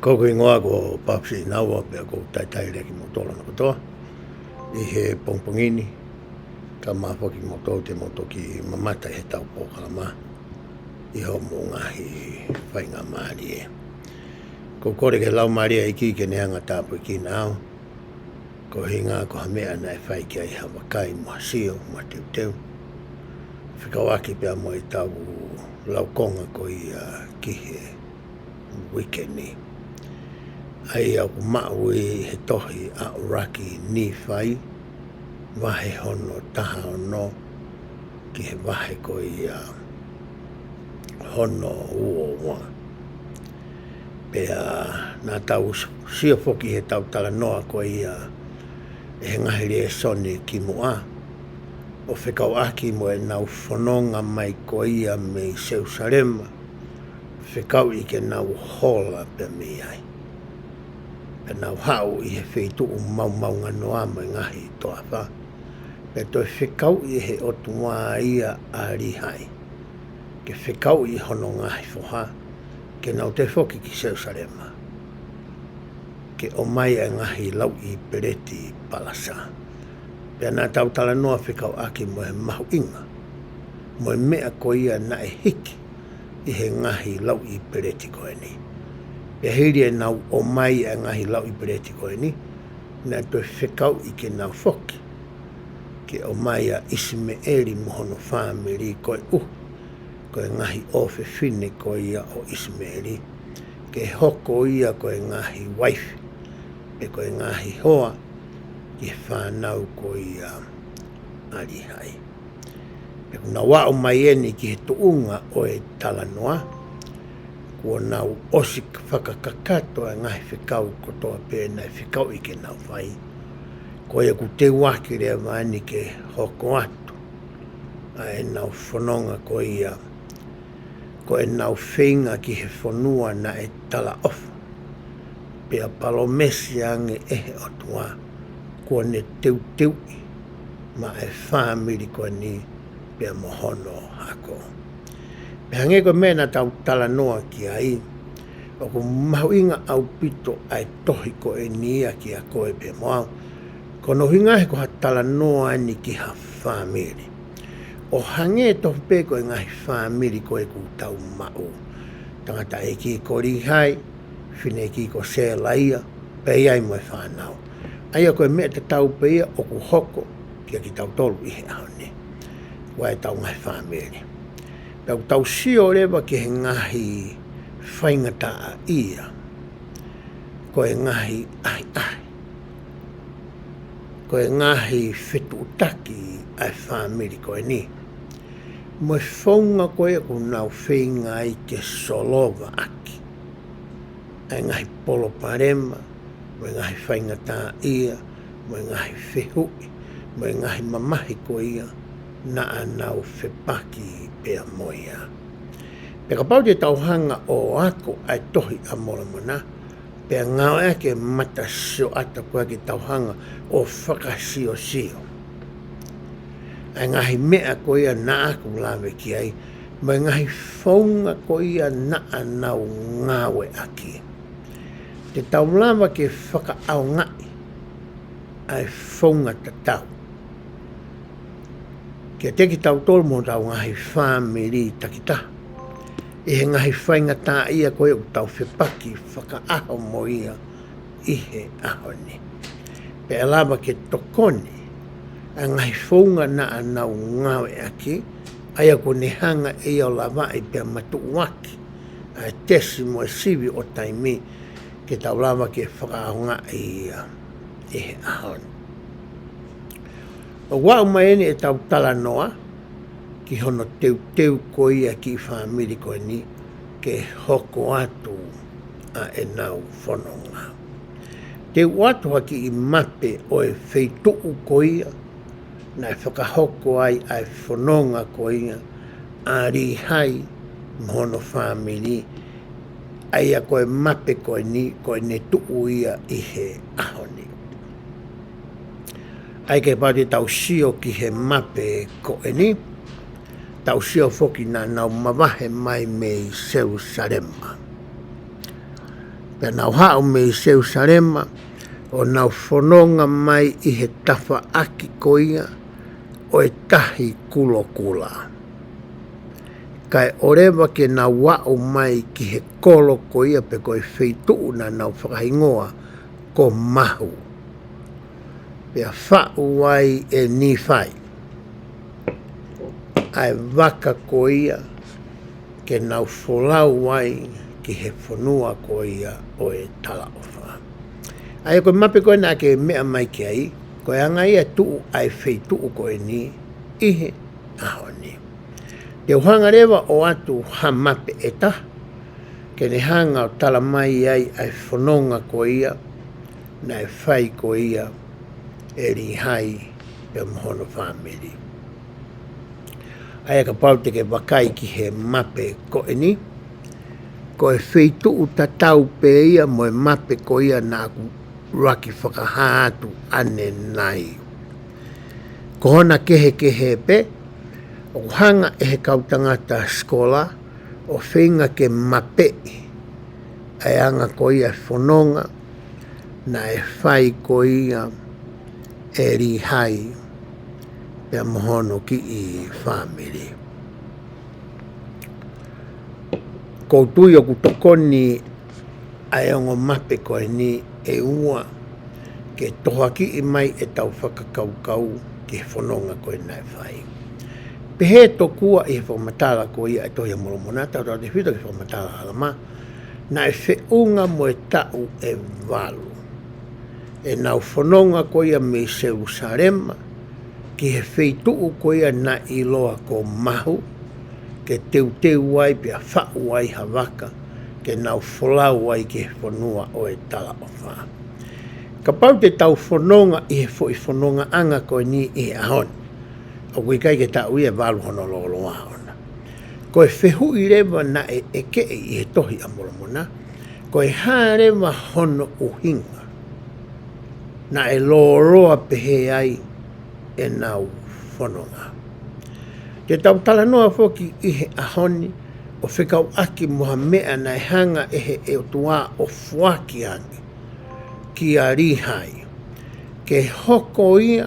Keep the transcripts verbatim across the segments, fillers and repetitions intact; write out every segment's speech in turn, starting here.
Ko hoku hingoa ko Papsi Inaua, pea ʻoku ou talitali lelei kimoutolu hono kotoa ʻi he pongipongi ni, kae ʻumaʻā foki kimoutolu te mou toki mamata ʻi heʻetau polokalama ʻi hoʻomou ngaahi faingamālie. ʻOku ou kole ki he Laumālie ʻo e ʻEiki ke ne hanga ʻo tāpuekina au, koeʻuhinga ko ha meʻa naʻe fai ki ai ha vakai mo ha sio mo ha teuteu, fekauʻaki pea mo ʻetau laukonga ko ia ki he uike ni, ʻa ia ʻoku maʻu ʻi he tohi ʻa ʻuluaki Nīfai, vahe hono taha ono ki he vahe ko ia hono ua ua. Pea naʻa tau sio foki heʻetau talanoa ko ia ʻi he ngaahi lēsoni kimuʻa, ʻo fekauʻaki mo ʻenau fononga mai ko ia mei Selusalema, fekauʻi ke nau hola pea mei ai, pea nau haʻu ʻi he feituʻu maumaunganoa mo e ngaahi toafa, pea toe fekauʻi ʻe he ʻOtua ia ʻa Līhai ke fekauʻi hono ngaahi foha ke nau toe foki ki Selusalema ke ʻomai ʻa e ngaahi lauʻi peleti palasa. Pea naʻa tau talanoa fekauʻaki mo e mahuʻinga mo e meʻa ko ia naʻe hiki ʻi he ngaahi lauʻi peleti ko eni. Pea hili ʻenau ʻomai ʻa e ngaahi lauʻi peleti ko eni, naʻe toe fekauʻi ke nau foki ke ʻomai ʻa ʻIsimeʻeli mo hono fāmili, koeʻuhi ko e ngaahi ʻofefine ko ia ʻo ʻIsimeʻeli ke hoko ia ko e ngaahi uaifi pe ko e ngaahi hoa ki he fānau ko ia ʻa Līhai. Pea ʻoku nau aʻu mai eni ki he tuʻunga ʻo e talanoa, kuo nau ʻosi fakakakato ʻa e ngaahi fekau kotoa pē naʻe fekauʻi ke nau fai. Ko ia ʻoku teuaki leva eni ke hoko atu ʻa ʻenau fononga ko ia, ko ʻenau feinga ki he fonua naʻe talaʻofa, pea palōmesi ange ʻe he ʻOtua kuo ne teuteuʻi maʻa e fāmili ko eni pea mo hono hako. Pea hangē ko e meʻa naʻa tau talanoa ki ai, ʻoku mahuʻinga ʻaupito ʻa e tohi ko eni ia kiate koe pea mo au, ko hono ʻuhinga he ko ha talanoa eni ki ha fāmili, ʻo hangē tofu pē ko e ngaahi fāmili ko ē ʻoku tau maʻu. Tangataʻeiki ko Līhai, fineʻeiki ko Selaia, pea ʻi ai mo e fānau. ʻA ia ko e meʻa tatau pē ia ʻoku hoko kiate kitautolu ʻi he ʻaho ni, ʻa ʻetau ngaahi fāmili. Pea ʻoku tau sio leva ki he ngaahi faingataʻaʻia, ko e ngaahi ʻahiʻahi, ko e ngaahi fetuʻutaki ʻa e fāmili ko eni, mo e founga ko ē ʻoku nau feinga ai ke solova ʻaki ʻa e ngaahi palopalema, mo e ngaahi faingataʻaʻia, mo e ngaahi fehuʻi, mo e ngaahi mamahi ko ia naʻa nau fepaki pea mo ia. Pea kapau te tau hanga ʻo ako ʻa e Tohi ʻa Molomona, pea ngāueʻaki e matasioʻata ko ē ke tau hanga ʻo fakasiosio ʻa e ngaahi meʻa ko ia naʻa ku lave ki ai, mo e ngaahi founga ko ia naʻa nau ngāueʻaki, te tau lava ke fakaʻaongaʻi ʻa e founga tatau Kiate kitautolu mo hotau ngaahi fāmili takitaha, ʻi he ngaahi faingataʻaʻia ko ia ʻoku tau fepaki fakaʻaho mo ia ʻi he ʻaho ni. Pea lava ke tokoni ʻa e ngaahi founga naʻa nau ngāueʻaki, ʻa ia kuo ne hanga ʻe ia ʻo lavaʻi pea matuʻuaki ʻa e tesi mo e sivi ʻo taimi ke tau lava ke fakaʻaongaʻi ia ʻi he ʻaho ni. ʻOku aʻu mai eni ʻetau talanoa ki hono teuteu ko ia e kiʻi fāmili ko eni ke hoko atu ʻa ʻenau fononga. Te u ʻoatu ha kiʻi mape ʻo e feituʻu ko ia naʻe fakahoko ai ʻa e fononga ko ia ʻa Lihai mo hono fāmili, ʻa ia ko e mape ko eni, ko ʻene tuʻu ia ʻi he ʻaho ni. ʻA ia kapau te tau sio ki he mape ko eni, tau sio foki naʻa nau mavahe mai mei Selusalema. Pea nau haʻu mei Selusalema, ʻo nau fononga mai ʻi he tafaʻaki ko ia ʻo e tahi kulokula. Kae ʻoleva ke nau aʻu mai ki he kolo ko ia pe ko e feituʻu naʻa nau fakahingoa ko Mahu. Pea faʻu ai ʻe Nīfai ʻa e vaka ko ia ke nau folau ai ki he fonua ko ia ʻo e talaʻofa. ʻA ia ko e mape ko ena ke meʻa mai ki ai, ko e anga ia e tuʻu ʻa e feituʻu ko eni ʻi he ʻaho ni. Te u hanga leva ʻo ʻoatu ha mape ʻe taha, ke ne hanga ʻo tala mai ai ʻa e fononga ko ia naʻe fai ko ia ʻe Lihai pea mo hono fāmili. ʻA ia kapau te ke vakai ki he mape ko eni, ko e feituʻu tatau pē ia mo e mape ko ia naʻa ku ʻuluaki fakahā atu ʻanenai. Ko hona kehekehe pē, ʻoku hanga ʻe he kau tangata sikola ʻo feinga ke mapeʻi ʻa e anga ko ia e fononga naʻe fai ko ia ʻe Lihai pea mo hono kiʻi fāmili. ʻOku ou tui ʻoku tokoni ʻa e ongo mape ko eni ʻe ua ke tohoakiʻi mai ʻetau fakakaukau ki he fononga ko ē naʻe fai. Pehē tokua ʻi he fakamatala ko ia ʻa e Tohi ʻa Molomona, tautautefito ki he fakamatala ʻa ʻAlamā, naʻe feʻunga mo e taʻu ʻe valu ʻenau fononga ko ia mei Selusalema ki he feituʻu ko ia naʻe ʻiloa ko Mahu, ke teuteu ai pea faʻu ai ha vaka ke nau folau ai ki he fonua ʻo e talaʻofa. Kapau te tau fononga ʻi he foʻi fonongaʻanga ko eni ʻi he ʻaho ni, ʻoku ʻikai ke taʻu ia ʻe valu hono lōloa ʻona. Ko e fehuʻi leva naʻe ʻekeʻi ʻi he Tohi ʻa Molomona, ko e hā leva hono ʻuhinga naʻe lōloa pehē ai ʻenau fononga. Te tau talanoa foki ʻi he ʻaho ni ʻo fekauʻaki mo ha meʻa naʻe hanga ʻe he ʻOtua ʻo foaki ange kia Lihai ke hoko ia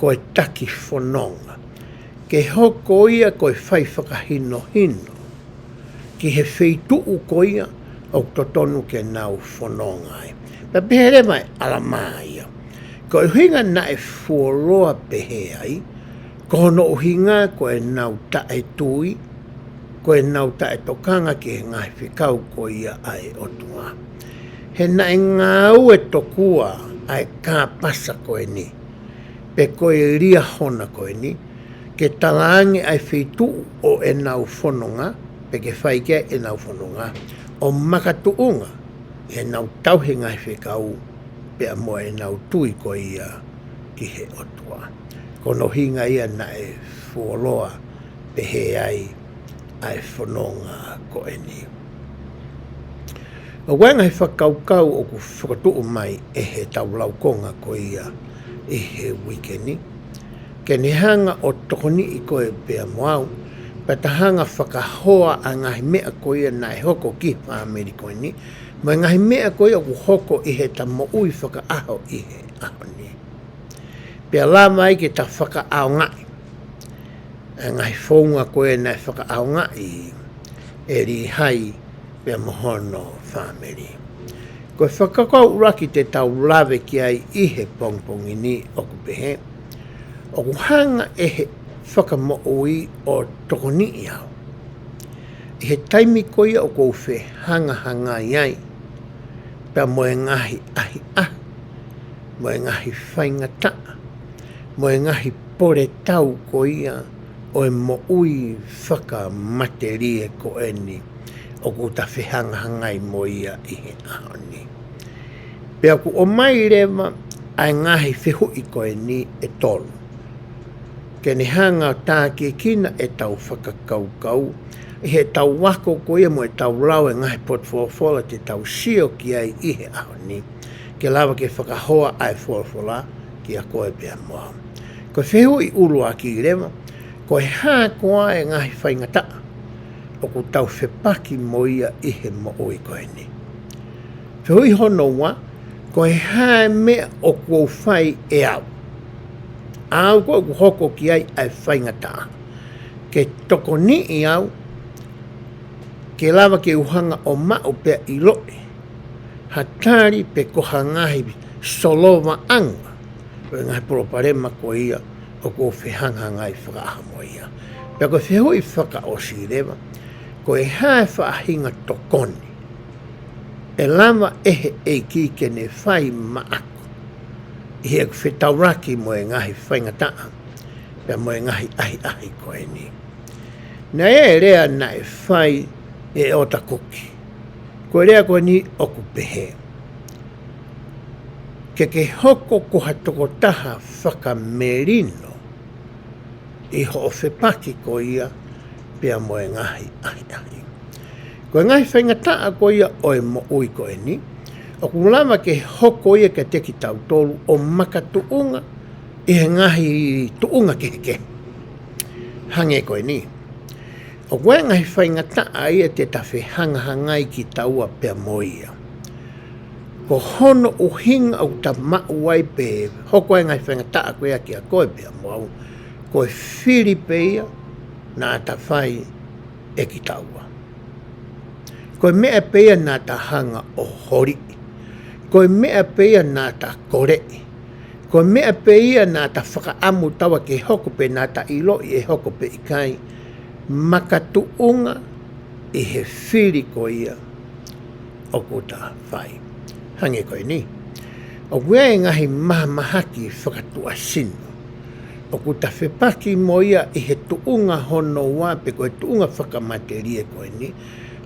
ko e taki fononga, ke hoko ia ko e fai fakahinohino ki he feituʻu ko ia ʻoku totonu ke nau fononga ai. Pea pehē leva ʻe ʻAlamā ia, ko e ʻuhinga naʻe fuoloa pehē ai, ko hono ʻuhinga ko ʻenau taʻetui, ko ʻenau taʻetokanga ki he ngaahi fekau ko ia ʻa e ʻOtua. He naʻe ngāue tokua ʻa e kāpasa ko eni, pe ko e Liahona ko eni, ke talaange ʻa e feituʻu ʻo ʻenau fononga, pe ke fai ki ai ʻenau fononga, ʻo makatuʻunga ʻi heʻenau tauhi ngaahi fekau pea mo ʻenau tui ko ia ki he ʻOtua. Ko hono ʻuhinga ia naʻe fuoloa pehē ai ʻa e fononga ko eni. ʻOku ʻi ai e ngaahi fakakaukau ʻoku fokotuʻu mai ʻe heʻetau laukonga ko ia ʻi he uike ni, ke ne hanga ʻo tokoniʻi koe pea mo au, pea ta hanga fakahoa ʻa e ngaahi meʻa ko ia naʻe hoko ki he fāmili ko eni, mo e ngaahi meʻa ko ia ʻoku hoko ʻi heʻeta moʻui fakaʻaho ʻi he ʻaho ni. Pea lava ai ke ta fakaʻaongaʻi ʻa e ngaahi founga ko ē naʻe fakaʻaongaʻi ʻe Līhai pea mo hono fāmili. Ko e fakakaukau ʻuluaki te tau lave ki ai ʻi he pongipongi ni ʻoku pehē, ʻoku hanga ʻe he Fakamoʻui ʻo tokoniʻi au ʻi he taimi ko ia ʻoku ou fehangahangai ai pea mo e ngaahi ʻahiʻahi, mo e ngaahi faingataʻa, mo e ngaahi pole tau ko ia ʻo e moʻui fakamatelie ko eni ʻoku ta fehangahangai mo ia ʻi he ʻaho ni. Pea ʻoku ʻomai leva ʻa e ngaahi fehuʻi ko eni ʻe tolu ke ne hanga ʻo tākiekina ʻetau fakakaukau ʻi heʻetau ako ko ia mo ʻetau lau e ngaahi potufolofola te tau sio ki ai ʻi he ʻaho ni, ke lava ke fakahoa ʻa e folofola kiate koe pea mo au. Ko e fehuʻi ʻuluaki leva, ko e hā koā e ngaahi faingataʻa ʻoku tau fepaki mo ia ʻi he moʻui ko eni? Fehuʻi hono ua, ko e hā e meʻa ʻoku ou fai ʻe au, ʻa au ko ē ʻoku hoko ki ai ʻa e faingataʻa, ke tokoniʻi au ke lava ke u hanga ʻo maʻu pea ʻiloʻi ha tali pe ko ha ngaahi solovaʻanga ʻo e ngaahi palopalema ko ia ʻoku ou fehangahangai fakaʻaho mo ia. Pea ko e fehuʻi fakaʻosi leva, ko e hā e faʻahinga tokoni ʻe lava ʻe he ʻEiki ke ne fai maʻaku ʻi heʻeku fetaulaki mo e ngaahi faingataʻa pea mo e ngaahi ʻahiʻahi ko eni? Naʻe ʻi ai e lea naʻe fai ʻe ʻOta Kuki. Ko e lea ko eni ʻoku pehē, ke ke hoko ko ha tokotaha fakamelino ʻi hoʻo fepaki ko ia pea mo e ngaahi ʻahiʻahi. Ko e ngaahi faingataʻa ko ia ʻo e moʻui ko eni, ʻoku lava ke hoko ia kiate kitautolu ʻo makatuʻunga ʻi he ngaahi tuʻunga kehekehe. Hangē ko eni, ʻoku ʻi ai e ngaahi faingataʻa ia te ta fehangahangai kitaua pea mo ia. Ko hono ʻuhinga ʻoku ta maʻu ai pe hoko ai e ngaahi faingataʻa ko ia kiate koe pea mo au, ko e fili pē ia naʻa ta fai ʻe kitaua. Ko e meʻa pē ia naʻa ta hanga ʻo holiʻi. Ko e meʻa pē ia naʻa ta koleʻi. Ko e meʻa pē ia naʻa ta fakaʻamu taua ke hoko pe naʻa ta ʻiloʻi ʻe hoko pe ʻikai, makatuʻunga ʻi he fili ko ia ʻoku ta fai. Hangē ko eni, ʻoku ʻi ai e ngaahi mahamahaki fakatuʻasino ʻoku ta fepaki mo ia ʻi he tuʻunga hono ua pe ko e tuʻunga fakamatelie ko eni,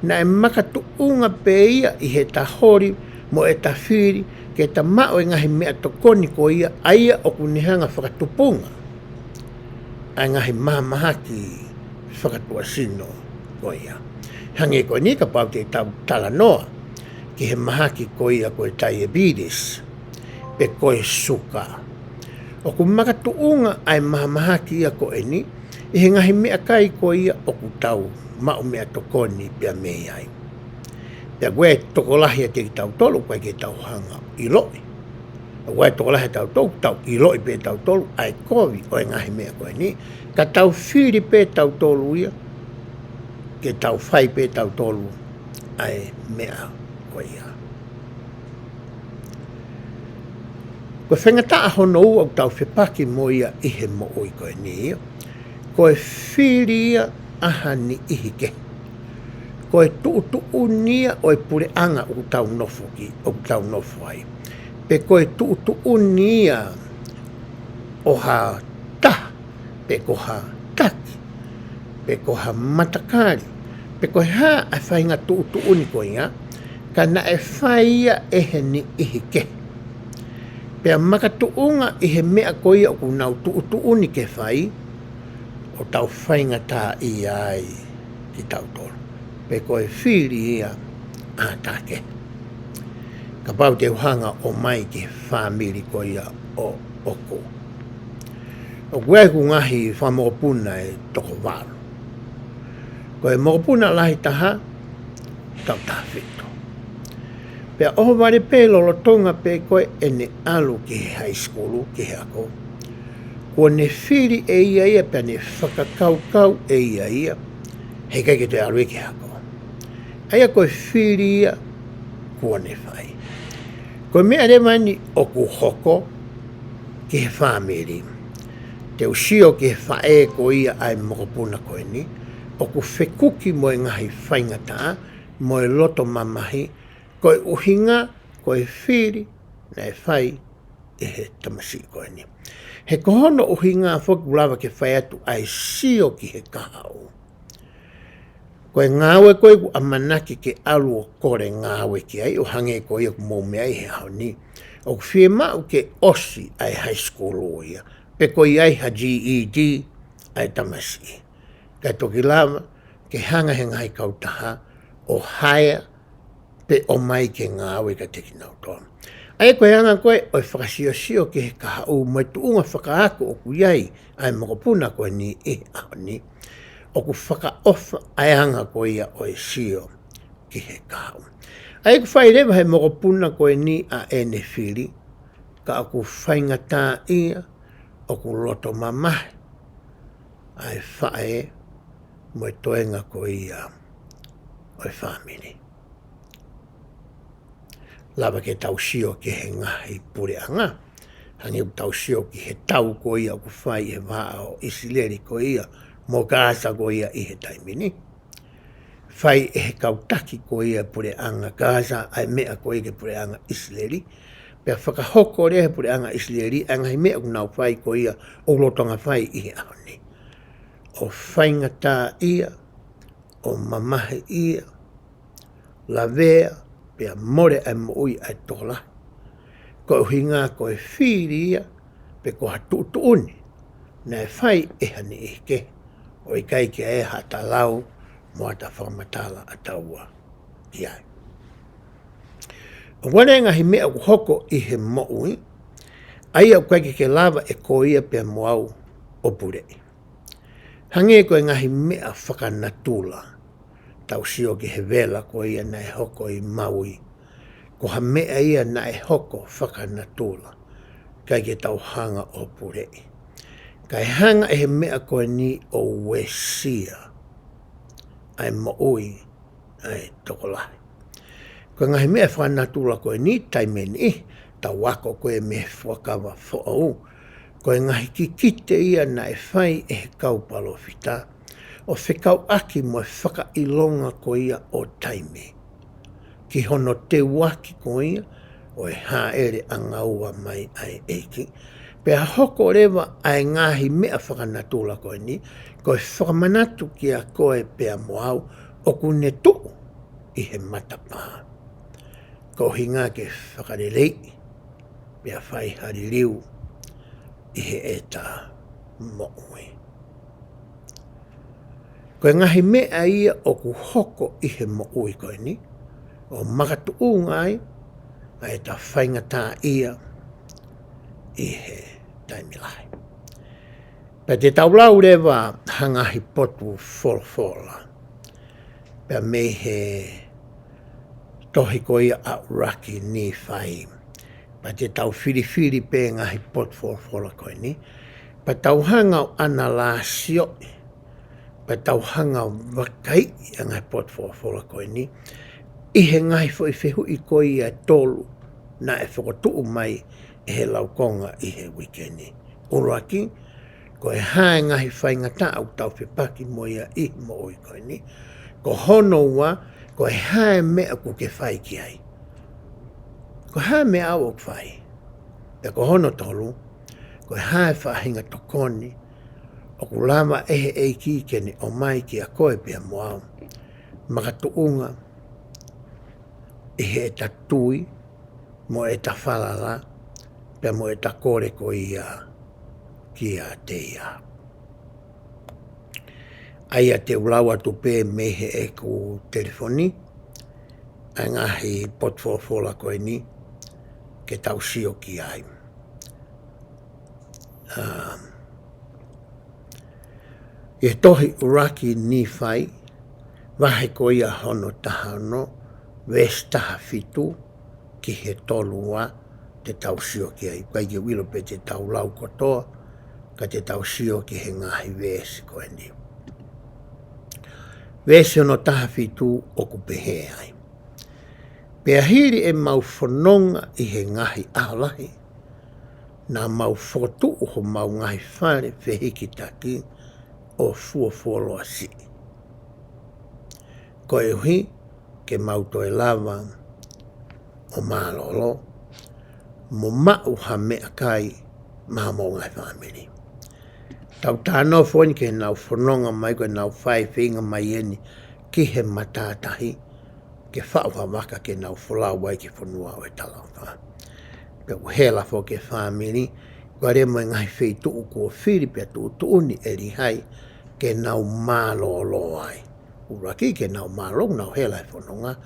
naʻe makatuʻunga pē ia ʻi heʻeta holi mo ʻeta fili ke ta maʻu e ngaahi meʻatokoni ko ia, ʻa ia ʻoku ne hanga fakatupunga ʻa e ngaahi mahamahaki fakatuʻasino ko ia. Hangē ko eni, kapau te tau talanoa ki he mahaki ko ia ko e diabetes pe ko e suka, ʻoku makatuʻunga ʻa e mahamahaki ia ko eni ʻi he ngaahi meʻakai ko ia ʻoku tau maʻu meʻatokoni pea mei ai. Pea ʻoku ʻi ai e tokolahi ʻiate kitautolu ʻoku ʻikai ke tau hanga ʻo ʻiloʻi. ʻOku ʻi ai e tokolahi ʻiate kitautolu ʻoku tau ʻiloʻi pē tautolu ʻa e kovi ʻo e ngaahi meʻa ko eni, ka tau fili pē tautolu ia ke tau fai pē tautolu ʻa e meʻa ko ia. Ko e faingataʻa hono ua ʻoku tau fepaki mo ia ʻi he moʻui ko eni ia, ko e fili ia ʻa ha niʻihi kehe. Ko e tuʻutuʻuni ia ʻo e puleʻanga ʻoku tau nofo ki, ʻoku tau nofo ai. Pe ko e tuʻutuʻuni ia ʻo ha taha, pe ko ha taki, pe ko ha matakali, pe ko e hā ʻa e faʻahinga tuʻutuʻuni ko ia, ka naʻe fai ia ʻe he niʻihi kehe. Pea makatuʻunga ʻi he meʻa ko ia ʻoku nau tuʻutuʻuni ke fai, ʻo tau faingataʻaʻia ai kitautolu. Pe ko e fili ia ʻa ha taha kehe. Kapau te u hanga ʻo ʻomai ki he fāmili ko ia ʻoʻoku, ʻoku ʻi ai ʻeku ngaahi fakamokopuna ʻe toko valu. Ko e mokopuna lahi taha, taʻu taha fitu. Pea ʻohovale pē lolotonga pē ko ē ʻene ʻalu ki he high school, ki he ako, Kuo ne fili ʻe ia ia pea ne fakakaukau ʻe ia ia, heʻikai ke toe ʻalu ia ki he hako. ʻA ia ko e fili ia kuo ne fai. Ko e meʻa leva eni ʻoku hoko ki he fāmili. Te u sio ki he faʻē ko ia ʻa e mokopuna ko eni, ʻoku fekuki mo e ngaahi faingataʻa, mo e loto mamahi, ko e ʻuhinga, ko e fili naʻe fai ʻe he tamasiʻi ko eni. He ko hono ʻuhinga foki ʻoku lava ke fai atu ʻa e sio ki he kahaʻu. Ko e ngāue ko ē ʻoku ʻamanaki ke ʻalu ʻo kole ngāue ki ai, ʻo hangē ko ia ʻoku mou meaʻi he ʻaho ni, ʻoku fiemaʻu ke ʻosi ʻa e high school ia, pe ko ia ʻi ha G E D ʻa e tamasiʻi. Kae toki lava ke hanga he ngaahi kautaha ʻo hire pe ʻomai ke ngāue kiate kinautolu. ʻA ia ko e anga ko ē ʻo e fakasiosio ki he kahaʻu mo e tuʻunga fakaako ʻoku ʻi ai ʻa e mokopuna ko eni ʻi he ʻaho ni, ʻoku fakaʻofa ʻa e anga ko ia ʻo e sio ki he kahaʻu. ʻA ia ʻoku fai leva he mokopuna ko eni ʻa ʻene fili, ka ʻoku faingataʻaʻia, ʻoku loto mamahi ʻa e faʻē mo e toenga ko ia ʻo e fāmili. Lava ke tau sio ki he ngaahi puleʻanga, hangē ʻoku tau sio ki he tau ko ia ʻoku fai he vahaʻa ʻo ʻIsileli ko ia mo Gaza ko ia ʻi he taimi ni. Fai ʻe he kau taki ko ia puleʻanga Gaza ʻa e meʻa ko ia ki he puleʻanga ʻIsileli, pea fakahoko leva he puleʻanga ʻIsileli ʻa e ngaahi meʻa ʻoku nau fai ko ia ʻoku lolotonga fai ʻi he ʻaho ni. ʻO faingataʻaʻia, ʻo mamahiʻia, lavea, pea mole ʻa e moʻui ʻa e tokolahi. Ko e ʻuhinga ko e fili ia, pe ko ha tuʻutuʻuni naʻe fai ʻe ha niʻihi kehe, ʻo ʻikai ke ʻi ai haʻata lau mo haʻata fakamatala ʻataua ki ai. ʻOku ʻi ai e ngaahi meʻa ʻoku hoko ʻi he moʻui, ʻa ia ʻoku ʻikai ke lava ʻe koe ia pea mo au ʻo puleʻi. Hangē ko e ngaahi meʻa fakanatula, tau sio ki he vela ko ia naʻe hoko ʻi Maui. Ko ha meʻa ia naʻe hoko fakanatula, ʻikai ke tau hanga ʻo puleʻi. Kae hanga ʻe he meʻa ko eni ʻo uesia ʻa e moʻui ʻa e tokolahi. Ko e ngaahi meʻa fakanatula ko eni, taimi ʻe niʻihi, tau ako ko ē mei he Fuakava Foʻou, ko e ngaahi kikite ia naʻe fai ʻe he kau palōfita, ʻo fekauʻaki mo e fakaʻilonga ko ia ʻo taimi, ki hono teuaki ko ia ʻo e hāʻele ʻangaua mai ʻa e ʻEiki. Pea hoko leva ʻa e ngaahi meʻa fakanatula ko eni, ko e fakamanatu kiate koe pea mo au, ʻoku ne tuʻu ʻi he matapā. Ko e ʻuhinga ke fakaleleiʻi, pea fai ha liliu ʻi heʻeta moʻui. Ko e ngaahi meʻa ia ʻoku hoko ʻi he moʻui ko eni, ʻo makatuʻunga ai ʻa ʻeta faingataʻaʻia ʻi he taimi lahi. Pea te tau lau leva ha ngaahi potu folofola, pea mei he tohi ko ia ʻa ʻUluaki Nīfai. Pea te tau filifili pē ngaahi potu folofola ko eni, pea tau hanga ʻo ʻanalaisioʻi, pea tau hanga ʻo vakaiʻi ʻa e ngaahi potu folofola ko eni ʻi he ngaahi foʻi fehuʻi ko ia ʻe tolu naʻe fokotuʻu mai ʻe he laukonga ʻi he uike ni. ʻUluaki, ko e hā e ngaahi faingataʻa ʻoku tau fepaki mo ia ʻi he moʻui ko eni? Ko hono ua, ko e hā e meʻa ʻoku ke fai ki ai? Ko e hā e meʻa ʻoku fai? Pea ko hono tolu, ko e hā e faʻahinga tokoni ʻoku lava ʻe he ʻEiki ke ne ʻomai kiate koe pea mo au, makatuʻunga ʻi heʻeta tui, mo ʻeta falala, pea mo ʻeta kole ko ia kiate ia. ʻA ia te u lau atu pē mei heʻeku telefoni ʻa e ngaahi potu folofola ko eni ke tau sio ki ai. Um, ʻI he tohi ʻUluaki Nīfai, vahe ko ia hono taha ono, veesi taha fitu ki he tolu ua, te tau sio ki ai. ʻIkai ke u ʻilo pe te tau lau kotoa, Ka te tau sio ki he ngaahi veesi ko eni. Veesi ono taha fitu ʻoku pehē ai. Pea hili ʻemau fononga ʻi he ngaahi ʻaho lahi, naʻa mau fokotuʻu homau ngaahi fale fehikitaki ʻo fuofuoloa siʻi. Koeʻuhi ke mau toe lava ʻo mālōlō, mo maʻu ha meʻakai maʻa homau ngaahi fāmili. Tau talanoa foki eni ki heʻenau fononga mai ko ʻenau fai feinga mai eni ki he matātahi, ke faʻu ha vaka ke nau folau ai ki he fonua ʻo e talaʻofa. Pea ʻoku hela foki e fāmili, ʻoku ʻalu mo e ngaahi feituʻu kuo fili pea tuʻutuʻuni ʻe Līhai ke nau mālōlō ai. ʻUluaki ke nau mālōlō, nau hela he fononga,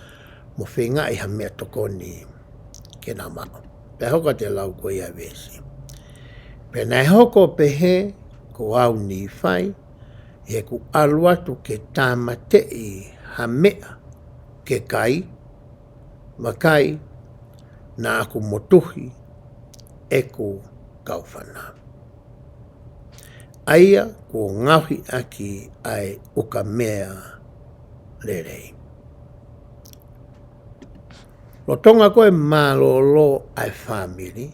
mo feingaʻi ha meʻatokoni ke nau maʻu. Pea hoko atu e lau ko ia e veesi. Pea naʻe hoko ʻo pehē, ko au Nīfai, ʻi heʻeku ʻalu atu ke tāmateʻi ha meʻa ke kai, vakai, naʻa ku motuhi ʻeku kaufana, ʻa ia kuo ngaohi ʻaki ʻa e ukamea lelei. Lolotonga ko e mālōlō ʻa e fāmili,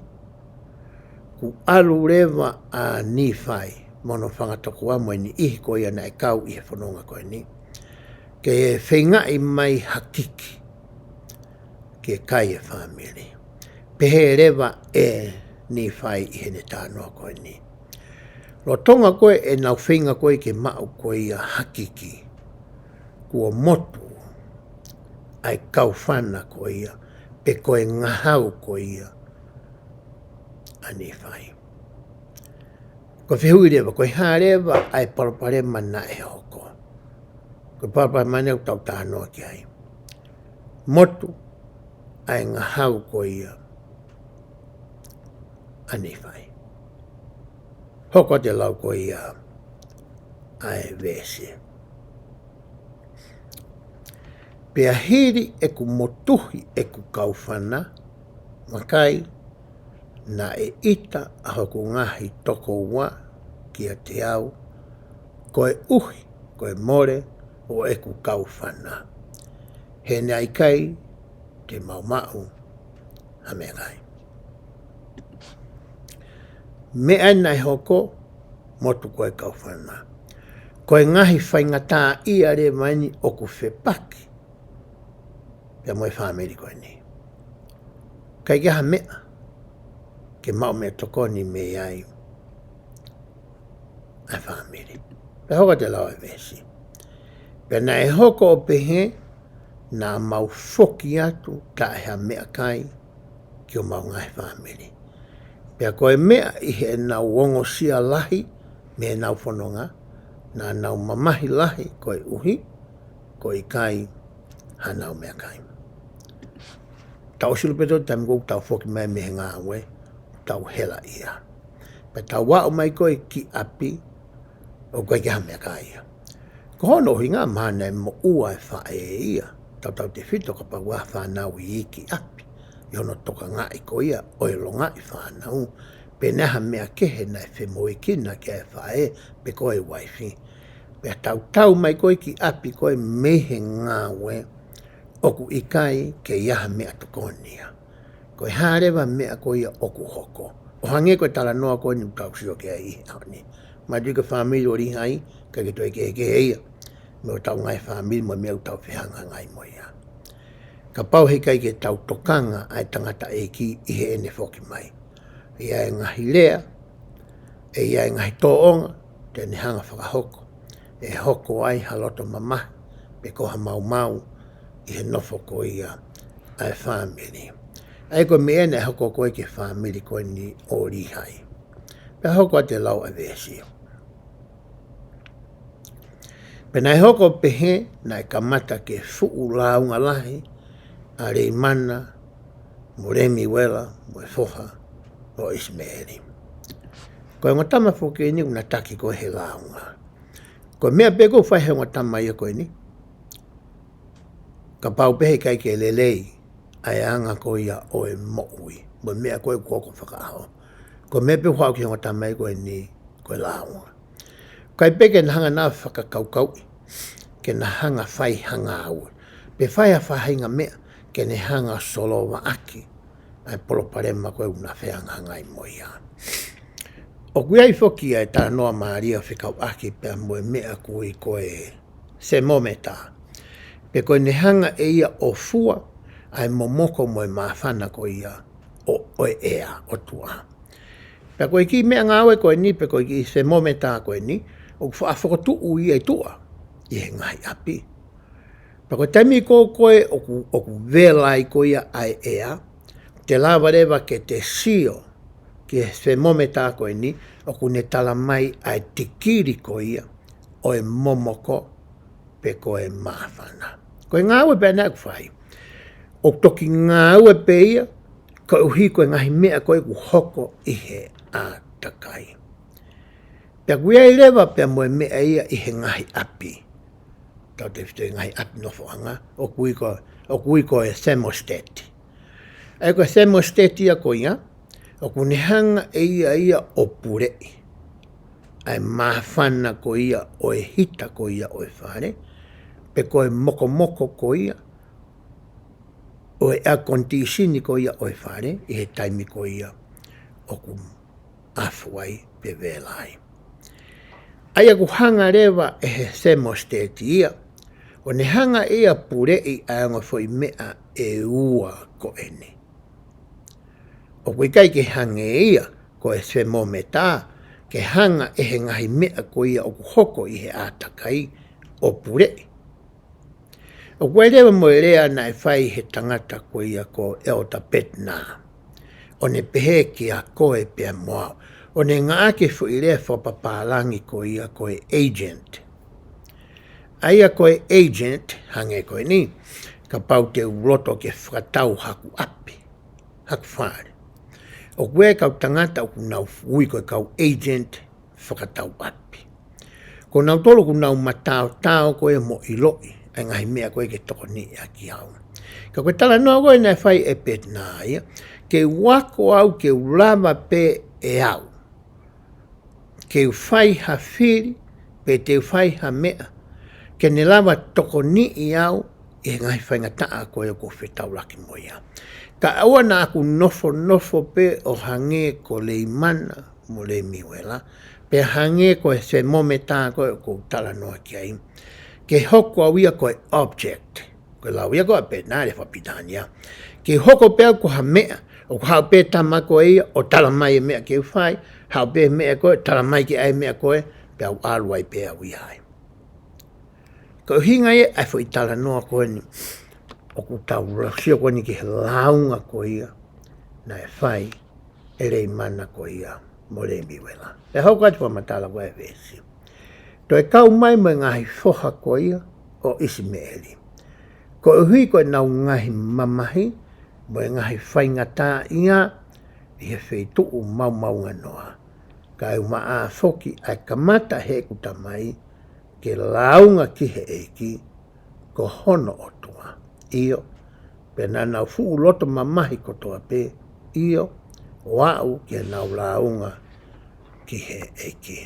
kuo ʻalu leva ʻa Nīfai mo hono fanga tokoua mo e niʻihi ko ia naʻe kau ʻi he fononga ko eni, ke feingaʻi mai ha kiki ke kai e fāmili. Pehē leva ʻe Nīfai ʻi heʻene talanoa ko eni, lolotonga ko ē ʻenau feinga ko ē ke maʻu ko ia ha kiki, kuo motu ʻa e kaufana ko ia, pe ko e ngahau ko ia ʻa Nīfai. Ko e fehuʻi leva, ko e hā leva ʻa e palopalema naʻe hoko? Ko e palopalema naʻa tau talanoa ki ai. Motu ʻa e ngahau ko ia ʻa Nīfai. Hoko atu e lau ko ia ʻa e veesi. Pea hili ʻeku motuhi ʻeku kaufana, vakai, naʻe ʻita ʻa hoku ngaahi tokoua kiate au, koeʻuhi ko e mole ʻo ʻeku kaufana, he naʻe ʻikai te mau maʻu ha meʻakai. Meʻa naʻe hoko, motu ko e kaufana. Ko e ngaahi faingataʻaʻia leva eni ʻoku fepaki pea mo e fāmili ko eni. ʻIkai ke ʻi ai ha meʻa ke maʻu meʻatokoni mei ai ʻa e fāmili. Pea hoko atu e lau e veesi. Pea naʻe hoko ʻo pehē, naʻa mau foki atu taʻe ha meʻakai ki homau ngaahi fāmili. Pea ko e meʻa ʻi heʻenau ongosia lahi mei heʻenau fononga, naʻa nau mamahi lahi koeʻuhi ko e ʻikai hanau meʻakai. Tau ʻosi ʻalu pē ʻo taimi ko ē ʻoku tau foki mai mei he ngāue, tau hela ia. Pea tau aʻu mai ko ē ki ʻapi, ʻoku ʻikai ke ʻi ai ha meʻakai ia. Ko hono ʻuhinga mahalo naʻe moʻua e faʻē ia, tautautefito kapau ʻoku ʻi ai ha fānau iiki ʻi ʻapi, ʻi hono tokangaʻi ko ia ʻo e longaʻi fānau, pe naʻe ʻi ai ha meʻa kehe naʻe femoʻuekina ki ai e faʻē pe ko e uaifi. Pea tau tau mai ko ē ki ʻapi ko ē mei he ngāue, ʻoku ʻikai ke ʻi ai ha meʻatokoni ia. Ko e hā leva meʻa ko ia ʻoku hoko? ʻO hangē ko e talanoa ko eni ʻoku tau sio ki ai ʻi he ʻaho ni. Mahalo ko e fāmili ʻo Līhai, ʻikai ke toe kehekehe ia mei hotau ngaahi fāmili mo e meʻa ʻoku tau fehangahangai mo ia. Kapau heʻikai ke tau tokanga ʻa e tangataʻeiki ʻi heʻene foki mai, ʻe ʻi ai e ngaahi lea, ʻe ʻi ai e ngaahi tōʻonga te ne hanga ʻo fakahoko, ʻe hoko ai ha loto mamahi pe ko ha maumau ʻi he nofo ko ia ʻa e fāmili. ʻA ia ko e meʻa naʻe hoko ko ē ki he fāmili ko eni ʻo Līhai. Pea hoko atu e lau ʻa e veesi. Pea naʻe hoko ʻo pehē, naʻe kamata ke fuʻu lāunga lahi ʻa Leimana mo Lemiuela mo e foha ʻo ʻIsimeli. Ko e ongo tama foki eni ʻoku na taki ko ē he lāunga. Ko e meʻa pē ʻoku fai he ongo tama ia ko eni, kapau pē heʻikai ke lelei ʻa e anga ko ia ʻo e moʻui mo e meʻa ko ē ʻoku hoko fakaʻaho, ko e meʻa pē ʻoku haʻu ki he ongo tama ia ko eni, ko e lāunga. ʻIkai pē ke na hanga ʻo fakakaukauʻi, ke na hanga ʻo fai ha ngāue, pe fai ha faʻahinga meʻa ke ne hanga ʻo solovaʻaki ʻa e palopalema ko ē ʻoku na fehangahangai mo ia. ʻOku ʻi ai foki ʻa e talanoa mālie fekauʻaki pea mo e meʻa ʻoku ui ko e thermometer, pe ko ʻene hanga ʻe ia ʻo fua ʻa e momoko mo e māfana ko ia ʻo, ʻo e ʻea ʻo tuʻa. Pea ko e kiʻi meʻangāue ko eni, pe ko e kiʻi thermometer ko eni, ʻoku faʻa fokotuʻu ia ʻi tuʻa ʻi he ngaahi ʻapi. Pea ko e taimi ko ē ʻoku, ʻoku vela ai ko ia ʻa e ʻea, te lava leva ke te sio ki he thermometer ko eni, ʻoku ne tala mai ʻa e tikili ko ia ʻo e momoko pe ko e māfana. Ko e ngāue pē ʻena ʻoku fai. ʻOku toki ngāue pē ia koeʻuhi ko e ngaahi meʻa ko ē ʻoku hoko ʻi he ʻātakai. Pea ʻoku ʻi ai leva pea mo e meʻa ia ʻi he ngaahi ʻapi. Tautefito ʻi he ngaahi ʻapi nofoʻanga, ʻoku ui ko, ʻoku ui ko e thermostat. ʻA ia ko e thermostat ia ko ia, ʻoku ne hanga ʻe ia ia ʻo puleʻi ʻa e māfana ko ia ʻo e hita ko ia ʻo e fale, pe ko e mokomoko ko ia ʻo e air condition ko ia ʻo e fale, ʻi he taimi ko ia ʻoku ʻafu ai pe vela ai. ʻA ia ʻoku hanga leva ʻe he thermostat ia, ʻo ne hanga ʻe ia ʻo puleʻi ʻa e ongo foʻi meʻa ʻe ua ko eni. ʻOku ʻikai ke hangē ia ko e thermometer, ke hanga ʻe he ngaahi meʻa ko ia ʻoku hoko ʻi he ʻātakai ʻo puleʻi. ʻOku ʻi ai leva mo e lea naʻe fai ʻe he tangata ko ia ko ʻEletā Bednar, ʻo ne pehē kia koe pea mo au, ʻo ne ngāueʻaki e foʻi lea fakapapālangi ko ia ko e agent. ʻA ia ko e agent, hangē ko eni, kapau te u loto ke fakatau haku ʻapi, haku fale, ʻoku ʻi ai e kau tangata ʻoku nau ui ko e kau agent fakatau ʻapi. Ko nautolu ʻoku nau mataotao ko ē mo ʻiloʻi ʻa e ngaahi meʻa ko ē ke tokoniʻi ʻaki au. Ka ko e talanoa ko ē naʻe fai ʻe Bednar ia, ke u ako au ke u lava pē ʻe au ke u fai ha fili, pe te u fai ha meʻa ke ne lava tokoniʻi au ʻi he ngaahi faingataʻa ko ē ʻoku ou fetaulaki mo ia. Ka ʻoua naʻa ku nofonofo pē ʻo hangē ko Leimana mo Lemiuela, pe hangē ko e thermometer ko ē ʻoku ou talanoa ki ai, ke hoko au ia ko e object. Ko e lau ia ko ē ʻa Bednar, fakapilitānia. Ke hoko pē au ko ha meʻa, ʻoku haʻu pē tama ko ia ʻo tala mai e meʻa ke u fai, haʻu pē meʻa ko ē tala mai ke ʻai meʻa ko ē, pea u ʻalu ai pē au ia ai. Ko e ʻuhinga ia ʻa e foʻi talanoa ko eni, ʻoku tau sio ko eni ki he lāunga ko ia naʻe fai ʻe Leimana ko ia mo Lemiuela. Pea hoko atu e fakamatala ko ē ʻa e veesi. Toe kau mai mo e ngaahi foha ko ia ʻo ʻIsimeʻeli, koeʻuhi ko ʻenau ngaahi mamahi mo e ngaahi faingataʻaʻia ʻi he feituʻu maomaonganoa, kae ʻumaʻā foki ʻa e kamata heʻeku tamai ke lāunga ki he ʻEiki ko hono ʻOtua. ʻIo, pea naʻa nau fuʻu loto mamahi kotoa pē, ʻio, ʻo aʻu ki heʻenau lāunga ki he ʻEiki.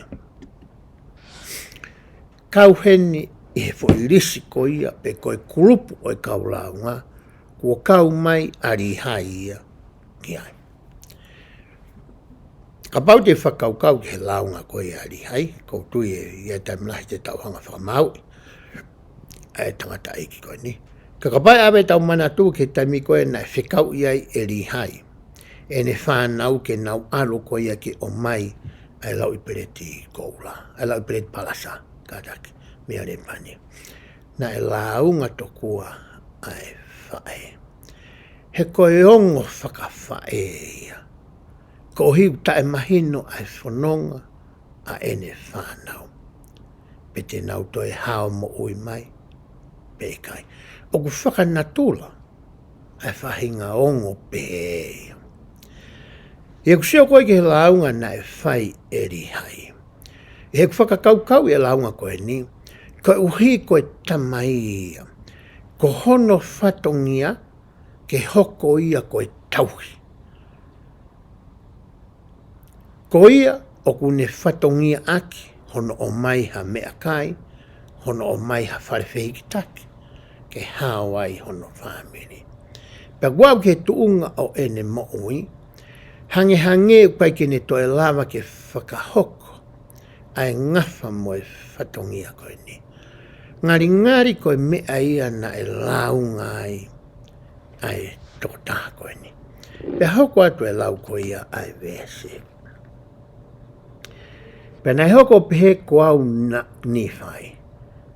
Kau heni ʻi he foʻi lisi ko ia, pe ko e kulupu ʻo e kau lāunga, kuo kau mai ʻa Līhai ia ki ai. Kapau te u fakakaukau ki he lāunga ko ia ʻa Līhai, ʻoku ou tui ʻe ʻi ai e taimi lahi te tau hanga ʻo fakamāuʻi ʻa e tangataʻeiki ko eni. Ka kapau ʻe ʻave ʻetau manatu ki he taimi ko ē naʻe fekauʻi ai ʻe Līhai ʻene fānau ke nau ʻalu ko ia ke ʻomai ʻa e lauʻi peleti koula, ʻa e lauʻi peleti palasa, kātaki, mei ʻAlepani. Naʻe lāunga tokua ʻa e faʻē. He ko e ongo fakafaʻē ia. Koeʻuhi ʻoku taʻemahino ʻa e fononga ʻa ʻene fānau, pe te nau toe hao moʻui mai pe ʻikai. ʻOku fakanatula ʻa e faʻahinga ongo pehē ia. ʻI heʻeku sio ko ē ki he lāunga naʻe fai ʻe Līhai, ʻi heʻeku fakakaukauʻi e lāunga ko eni, koeʻuhi ko e tamai ia, ko hono fatongia ke hoko ia ko e tauhi. Ko ia ʻoku ne fatongiaʻaki hono ʻomai ha meʻakai, hono ʻomai ha fale fehikitaki ke hao ai hono fāmili. Pea ʻoku ʻi he tuʻunga ʻo ʻene moʻui, hangehangē ʻoku ʻikai ke ne toe lava ke fakahoko ʻa e ngafa mo e fatongia ko eni. Ngalingali ko e meʻa ia naʻe lāunga ai ʻa e tokotaha ko eni. Pea hoko atu e lau ko ia ʻa e veesi. Pea naʻe hoko ʻo pehē ko au, Nīfai,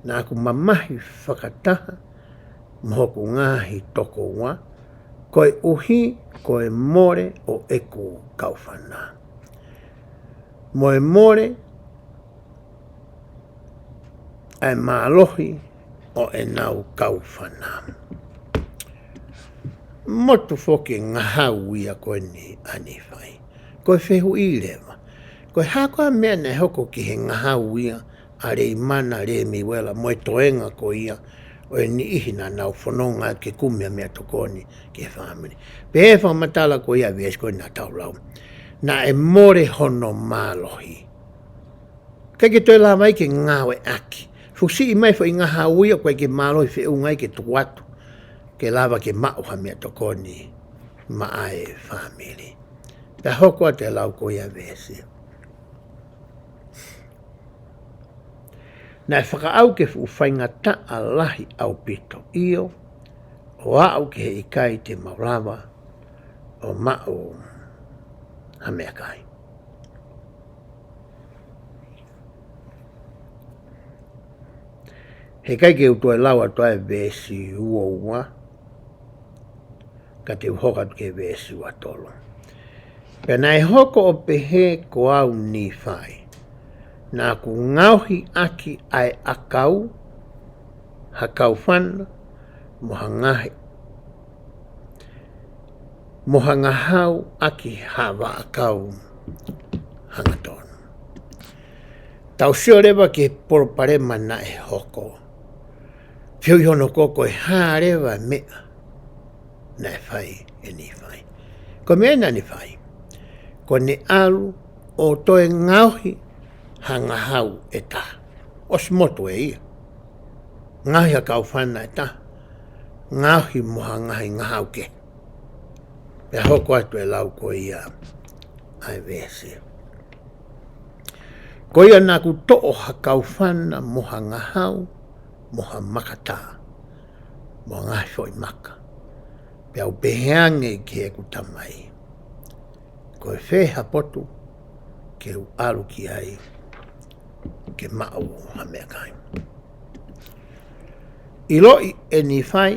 naʻa ku mamahi fakataha mo hoku ngaahi tokoua, koeʻuhi ko e mole ʻo ʻeku kaufana, mo e mole ʻa e mālohi ʻo ʻenau kaufana. Motu foki e ngahau ia ko eni ʻa Nīfai. Ko e fehuʻi leva, ko e hā koā e meʻa naʻe hoko ki he ngahau ia ʻa Leimana Lemiuela mo e toenga ko ia ʻo e niʻihi naʻa nau fononga ke kumi ʻa e meʻatokoni ki he fāmili? Pea ʻi he fakamatala ko ia ʻa e veesi ko eni naʻa tau lau, naʻe mole hono mālohi. ʻIkai ke toe lava ai ke ngāueʻaki. Fusiʻi mai foʻi ngahau ia ʻoku ʻikai ke mālohi feʻunga ai ke tuku atu ke lava ke maʻu ha meʻatokoni maʻa e fāmili. Pea hoko atu e lau ko ia ʻa e veesi. Naʻe fakaʻau ke fuʻu faingataʻa lahi ʻaupito, ʻio, ʻo aʻu ki he ʻikai te mau lava ʻo maʻu ha meʻakai. He ʻikai ke u toe lau atu ʻa e veesi ua ua, ka te u hoko atu ki he veesi ua tolu. Pea naʻe hoko ʻo pehē ko au, Nīfai, naʻa ku ngaohi ʻaki ʻa e ʻakau ha kaufana mo ha ngahi, mo ha ngahau ʻaki ha vaʻakau hangatonu. Tau sio leva ki he palopalema naʻe hoko. Fehuʻi hono hoko, ko e hā leva e meʻa naʻe fai ʻe Nīfai? Ko e meʻa naʻa ne fai, ko ʻene ʻalu ʻo toe ngaohi ha ngahau ʻe taha. ʻOsi motu ʻe ia. Ngaohi ha kaufana ʻe taha, ngaohi mo ha ngaahi ngahau kehe. Pea hoko atu e lau ko ia ʻa e veesi. Ko ia naʻa ku toʻo ha kaufana mo ha ngahau mo ha makatā mo ha ngaahi foʻi maka, pea u pehē ange ki heʻeku tamai, ko e fē ha potu ke u ʻalu ki ai ke maʻu ha meʻakai? ʻIloʻi ʻe Nīfai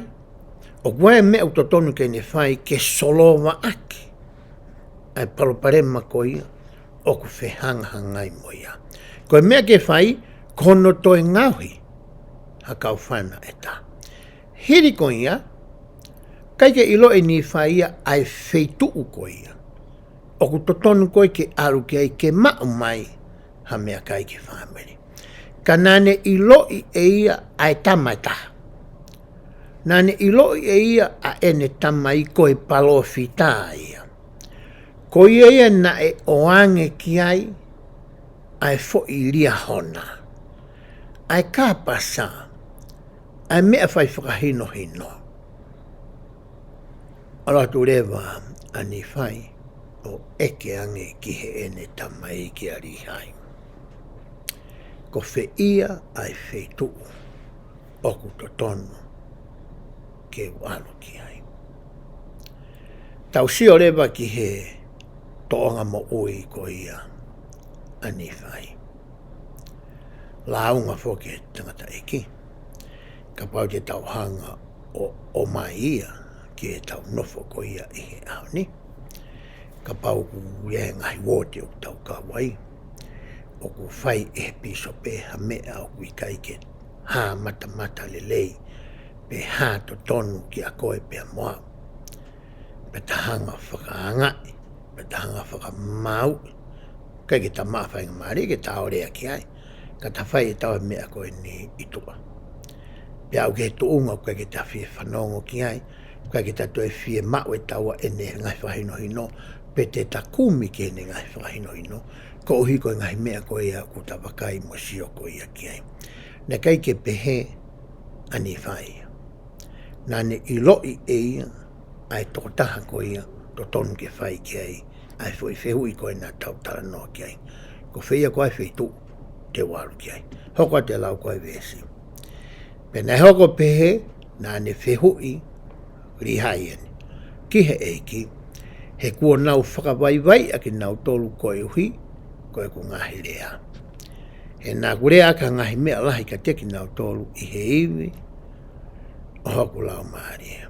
ʻoku ʻi ai e meʻa ʻoku totonu ke ne fai ke solovaʻaki ʻa e palopalema ko ia ʻoku fehangahangai mo ia. Ko e meʻa ke fai, ko hono toe ngaohi ha kaufana ʻe taha. Hili ko ia, ʻikai ke ʻiloʻi ʻe Nīfai ia ʻa e feituʻu ko ia ʻoku totonu ko ē ke ʻalu ki ai ke maʻu mai ha meʻakai ki he fāmili. Ka naʻa ne ʻiloʻi ʻe ia ʻa e tama ʻe taha. Naʻa ne ʻiloʻi ʻe ia ʻa ʻene tamai ko e palōfita ia. Ko ia ia naʻe ʻoange ki ai ʻa e foʻi Liahona, ʻa e kāpasa, ʻa e meʻa fai fakahinohino. ʻAlu atu leva ʻa Nīfai ʻo ʻeke ange ki heʻene tamai, kia Līhai, ko fē ia ʻa e feituʻu ʻoku totonu ke u ʻalu ki ai? Tau sio leva ki he tōʻonga moʻui ko ia ʻa Nīfai. Lāunga foki ʻe he tangataʻeiki, kapau te tau hanga ʻo, ʻomai ia ki heʻetau nofo ko ia ʻi he ʻaho ni. Kapau ʻoku ʻi ai e ngaahi uooti ʻoku tau kau ai, ʻoku fai ʻe he pīsope ha meʻa ʻoku ʻikai ke hā matamata lelei pe hā totonu kiate koe pea mo au, pea ta hanga fakaangaʻi, pea ta hanga fakamāuʻi, ʻikai ke ta maʻu faingamālie ke ta ō lea ki ai, ka ta fai ʻe taua e meʻa ko eni ʻi tuʻa. Pea aʻu ki he tuʻunga ʻoku ʻikai ke ta fie fanongo ki ai, ʻikai ke ta toe fie maʻu ʻe taua ʻene ngaahi fakahinohino, pe te ta kumi ki heʻene ngaahi fakahinohino, koeʻuhi ko e ngaahi meʻa ko ia ʻoku ta vakai mo sio ko ia ki ai. Naʻe ʻikai ke pehē ʻa Nīfai ia. Naʻa ne ʻiloʻi ʻe ia ʻa e tokotaha ko ia totonu ke fai ki ai ʻa e foʻi fehuʻi ko ē naʻa tau talanoa ki ai. Ko fē ia ko ā e feituʻu te u ʻalu ki ai. Hoko atu e lau ko ē veesi. Pea naʻe hoko ʻo pehē naʻa ne fehuʻi Līhai eni ki he ʻEiki, he kuo nau fakavaivaiʻi ʻa kinautolu koeʻuhi ko ʻeku ngaahi lea. He naʻa ku lea ʻaki ha ngaahi meʻa lahi kiate kinautolu ʻi he ivi ʻo hoku laumālie.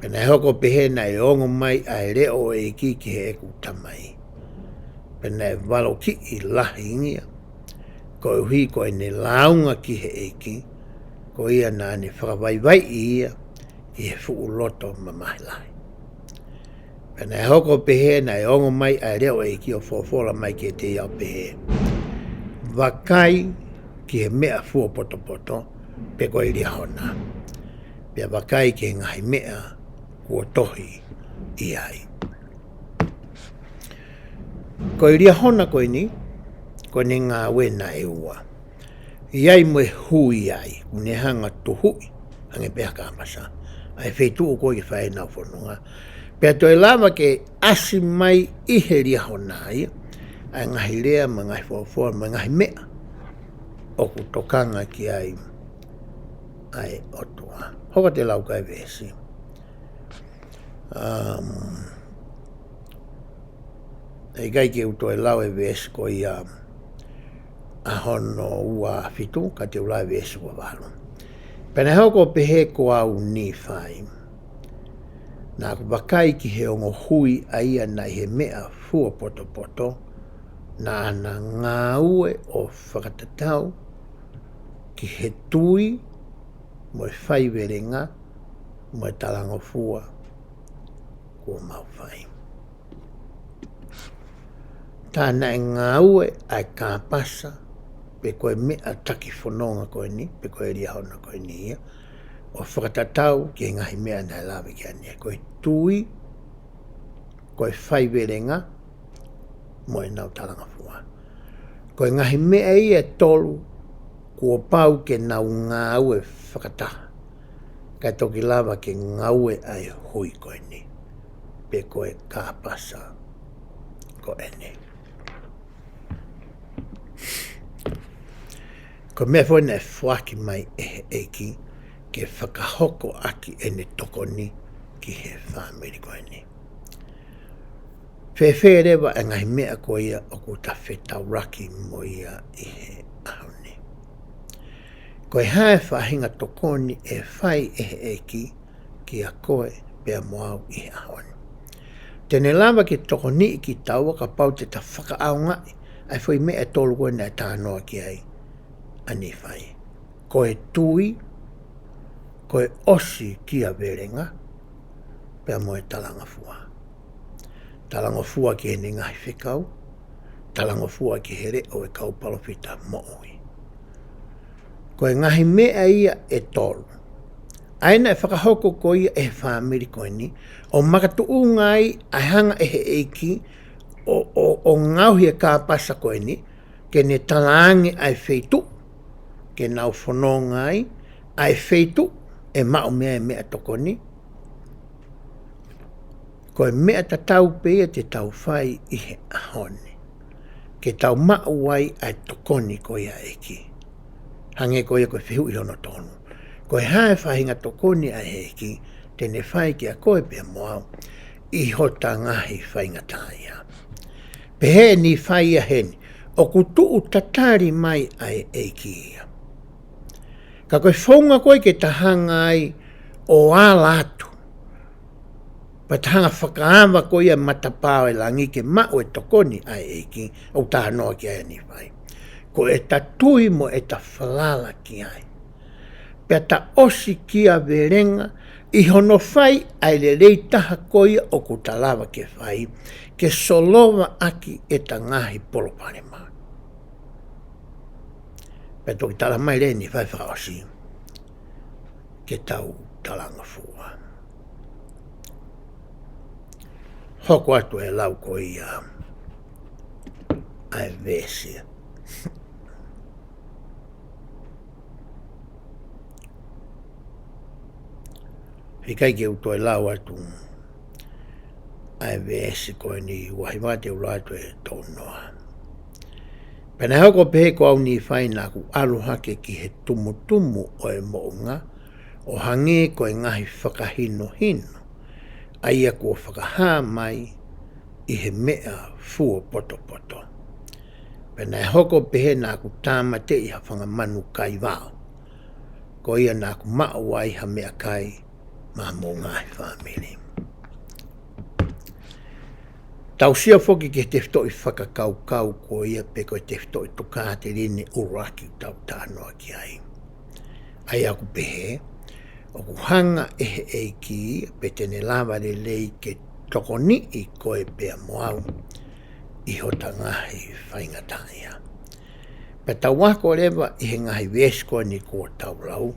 Pea naʻe hoko ʻo pehē naʻe ongo mai ʻa e leʻo ʻo e ʻEiki ki heʻeku tamai. Pea naʻe valokiʻi lahi ia, koeʻuhi ko ʻene lāunga ki he ʻEiki, ko ia naʻa ne fakavaivaiʻi ia ʻi he fuʻu loto mamahi lahi. Pea naʻe hoko ʻo pehē naʻe ongo mai ʻa e leʻo ʻo e ʻEiki ʻo folofola mai kiate ia ʻo pehē, vakai ki he meʻa fuopotopoto, pe ko e Liahona. Pea vakai ki he ngaahi meʻa kuo tohi ʻi ai. Ko e Liahona ko eni, ko ʻene ngāue naʻe ua. ʻI ai mo e hui ai, ʻoku ne hanga ʻo tuhuʻi, hangē pē ha kāpasa, ʻa e feituʻu ko ē ke fai ai ʻenau fononga. Pea toe lava ke ʻasi mai ʻi he Liahona ia ʻa e ngaahi lea, mo e ngaahi folofola, mo e ngaahi meʻa ʻoku tokanga ki ai ʻa e ʻOtua. Hoko atu e lau ko ē veesi. Um, ʻE ʻikai ke u toe lau e veesi ko ia ʻa hono ua fitu, ka te u lau e veesi ua valu. Pea naʻe hoko ʻo pehē ko au Nīfai, naʻa ku vakai ki he ongo hui ʻa ia naʻe ʻi he meʻa fuopotopoto, naʻa na ngāue ʻo fakatatau ki he tui, mo e faivelenga, mo e talangofua kuo mau fai. Tā naʻe ngāue ʻa e kāpasa, pe ko e meʻa taki fononga ko eni, pe ko e Liahona ko eni ia, ʻo fakatatau ki he ngaahi meʻa naʻe lave ki ai ʻanenai. Ko e tui, ko e faivelenga, mo ʻenau talangofua. Ko e ngaahi meʻa ia ʻe tolu, kuo pau ke nau ngāue fakataha, kae toki lava ke ngāue ʻa e hui ko eni, pe ko e kāpasa ko eni. Ko e meʻa foʻou naʻe foaki mai ʻe he ʻEiki ke fakahoko ʻaki ʻene tokoni ki he fāmili ko eni. Fēfē leva e ngaahi meʻa ko ia ʻoku ta fetaulaki mo ia ʻi he ʻaho ni? Ko e hā e faʻahinga tokoni ʻe fai ʻe he ʻEiki kia koe pea mo au ʻi he ʻaho ni? Te ne lava ke tokoniʻi kitaua kapau te ta fakaʻaongaʻi ʻa e foʻi meʻa ʻe tolu ko ē naʻe talanoa ki ai ʻa Nīfai. Ko e tui, ko e ʻosikiavelenga, pea mo e talangofua. Talangofua ki heʻene ngaahi fekau, talangofua ki he leʻo ʻo e kau palōfita moʻui. Ko e ngaahi meʻa ia ʻe tolu, ʻa ia naʻe fakahoko ko ia ʻe he fāmili ko eni, ʻo makatuʻunga ai ʻa e hanga ʻe he ʻEiki ʻo, ʻo, ʻo ngaohi e kāpasa ko eni, ke ne talaange ʻa e feituʻu ke nau fononga ai, ʻa e feituʻu ʻe maʻu mei ai e meʻatokoni. Ko e meʻa tatau pē ia te tau fai ʻi he ʻaho ni, ke tau maʻu ai ʻa e tokoni ko ia ʻa e ʻEiki. Hangē ko ia ko e fehuʻi hono tolu: Ko e hā e faʻahinga tokoni ʻa e ʻEiki te ne fai kia koe pea mo au ʻi hota ngaahi faingataʻaʻia? Pehē ʻe Nīfai ia heni, ʻoku tuʻu tatali mai ʻa e ʻEiki ia. Ka ko e founga ko ē ke ta hanga ai ʻo ala atu, pea ta hanga fakaava ko ia matapā ʻo e langi ke maʻu e tokoni ʻa e ʻEiki, ʻoku talanoa ki ai ʻa Nīfai, ko ʻeta tui mo ʻeta falala ki ai, pea ta ʻosikiavelenga ʻi hono fai ʻa e lelei taha ko ia ʻoku ta lava ke fai, ke solova ʻaki ʻeta ngaahi palopalema. Pea toki tala mai leva ʻe Nīfai fakaʻosi ke tau talangofua. Hoko atu e lau ko ia ʻa e veesi. ʻIkai ke u toe lau atu ʻa e veesi ko eni, ʻoku ʻi ai ʻa e lau atu ʻe tolu noa. Pea naʻe hoko ʻo pehē ko au Nīfai naʻa ku ʻalu hake ki he tumutumu ʻo e moʻunga, ʻo hangē ko e ngaahi fakahinohino, ʻa ia kuo fakahā mai ʻi he meʻa fuopotopoto. Pea naʻe hoko ʻo pehē naʻa ku tāmateʻi ha fanga manu kaivao, ko ia naʻa ku maʻu ai ha meʻakai maʻa hoʻomou ngaahi fāmili. Tau sio foki ki he tefitoʻi fakakaukau ko ia pe ko e tefitoʻi tokāteline ʻuluaki ʻoku tau talanoa ki ai. ʻA ia ʻoku pehē, ʻoku hanga ʻe he ʻEiki pe te ne lava lelei ke tokoniʻi koe pea mo au ʻi hota ngaahi faingataʻaʻia. Pea tau ako leva ʻi he ngaahi veesi ko eni kuo tau lau,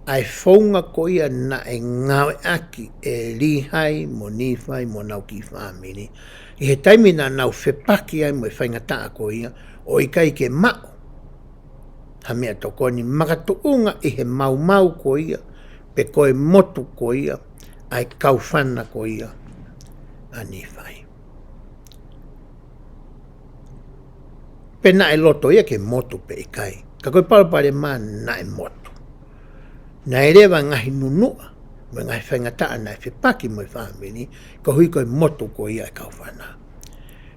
ʻa e founga ko ia naʻe ngāueʻaki ʻe Līhai mo Nīfai mo honau kiʻi fāmili, ʻi he taimi naʻa nau fepaki ai mo e faingataʻa ko ia, ʻo ʻikai ke maʻu ha meʻatokoni makatuʻunga ʻi he maumau ko ia, pe ko e motu ko ia, ʻa e kaufana ko ia ʻa Nīfai. Pe naʻe loto ia ke motu pe ʻikai. Ka ko e palopalema naʻe motu. Naʻe leva ngaahi nunuʻa, mo e ngaahi faingataʻa naʻe fepaki mo e fāmili, koeʻuhi ko e motu ko ia ʻa e kaufana.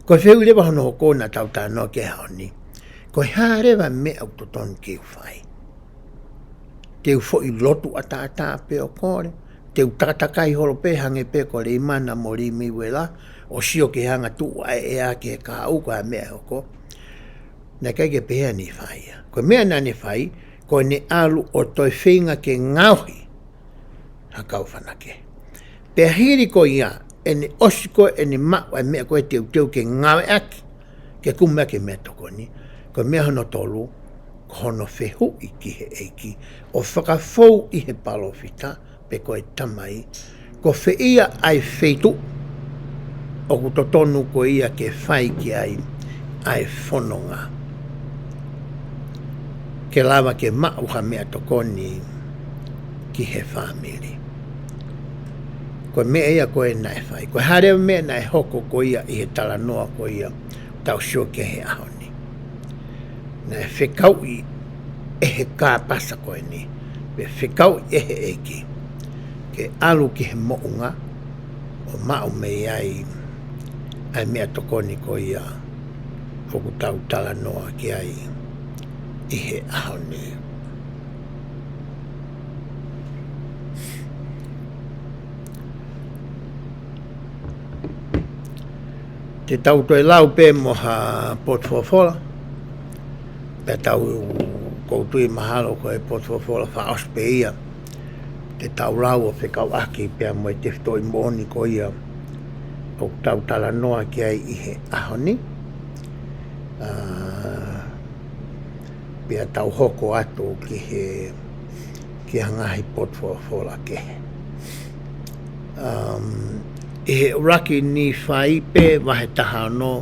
Ko e fehuʻi leva hono hoko naʻa tau talanoa ki ai he ʻaho ni. Ko e hā leva meʻa ʻoku totonu ke u fai? Te u foʻi lotu ʻataʻatā pē ʻo kole? Te u takatakai holo pē hangē pē ko Leimana mo Limiuela, ʻo sio ki he anga tuʻu ʻa e ʻea ki he kahaʻu ko e hā meʻa ʻe hoko? Naʻe ʻikai ke pehē ʻa Nīfai ia. Ko e meʻa naʻa ne fai, ko ʻene ʻalu ʻo toe feinga ke ngaohi ha kaufana kehe. Pea hili ko ia, ʻene ʻosi ko ē ʻene maʻu ʻa e meʻa ko ē teuteu ke ngāueʻaki ke kumi ʻaki e meʻatokoni, ko e meʻa hono tolu, ko hono fehuʻi ki he ʻEiki, ʻo fakafou ʻi he palōfita, pe ko e tamai, ko fē ia ʻa e feituʻu ʻoku totonu ko ia ke fai ki ai ʻa e fononga, ke lava ke maʻu ha meʻatokoni ki he fāmili. Ko e meʻa ia ko ē naʻe fai. Ko e hā leva meʻa naʻe hoko ko ia ʻi he talanoa ko ia ʻoku tau sio ki ai he ʻaho ni? Naʻe fekauʻi ʻe he kāpasa ko eni, pe fekauʻi ʻe he ʻEiki, ke ʻalu ki he moʻunga ʻo maʻu mei ai ʻa e meʻatokoni ko ia ʻoku tau talanoa ki ai ʻi he ʻaho ni. Te tau toe lau pē mo ha potu folofola, pea tau, ʻoku ou tui mahalo ko e potu folofola fakaʻosi pē ia te tau lau ʻo fekauʻaki pea mo e tefitoʻi moʻoni ko ia ʻoku tau talanoa ki ai ʻi he ʻaho ni. ʻA, pea tau hoko atu ki he, ki ha ngaahi potu folofola kehe. Um, ʻi he ʻuluaki Nīfai pē vahe taha ono,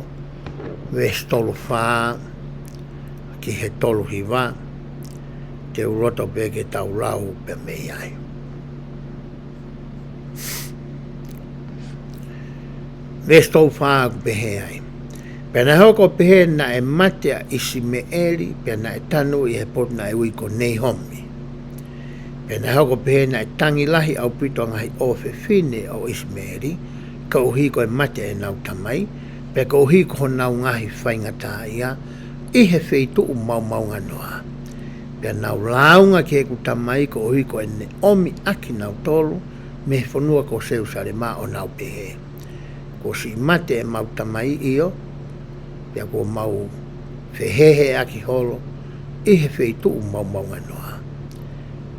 veesi tolu fā ki he tolu hiva, te u loto pē ke tau lau pē mei ai. Veesi tolu fā ʻoku pehē ai: Pea naʻe hoko ʻo pehē naʻe mate ʻa ʻIsimeʻeli, pea naʻe tanu ʻi he potu naʻe ui ko Neihomi. Pea naʻe hoko ʻo pehē naʻe tangi lahi ʻaupito ʻa e ngaahi ʻofefine ʻo ʻIsimeʻeli, koeʻuhi ko e mate ʻenau tamai, pea koeʻuhi ko honau ngaahi faingataʻaʻia, ʻi he feituʻu maomaonganoa. Pea nau lāunga ki heʻeku tamai koeʻuhi ko ʻene ʻomi ʻakinautolu mei he fonua ko Selusalema, ʻo nau pehē: Kuo siʻi mate ʻemau tamai, ʻio, pea kuo mau feheheʻaki holo ʻi he feituʻu maomaonganoa.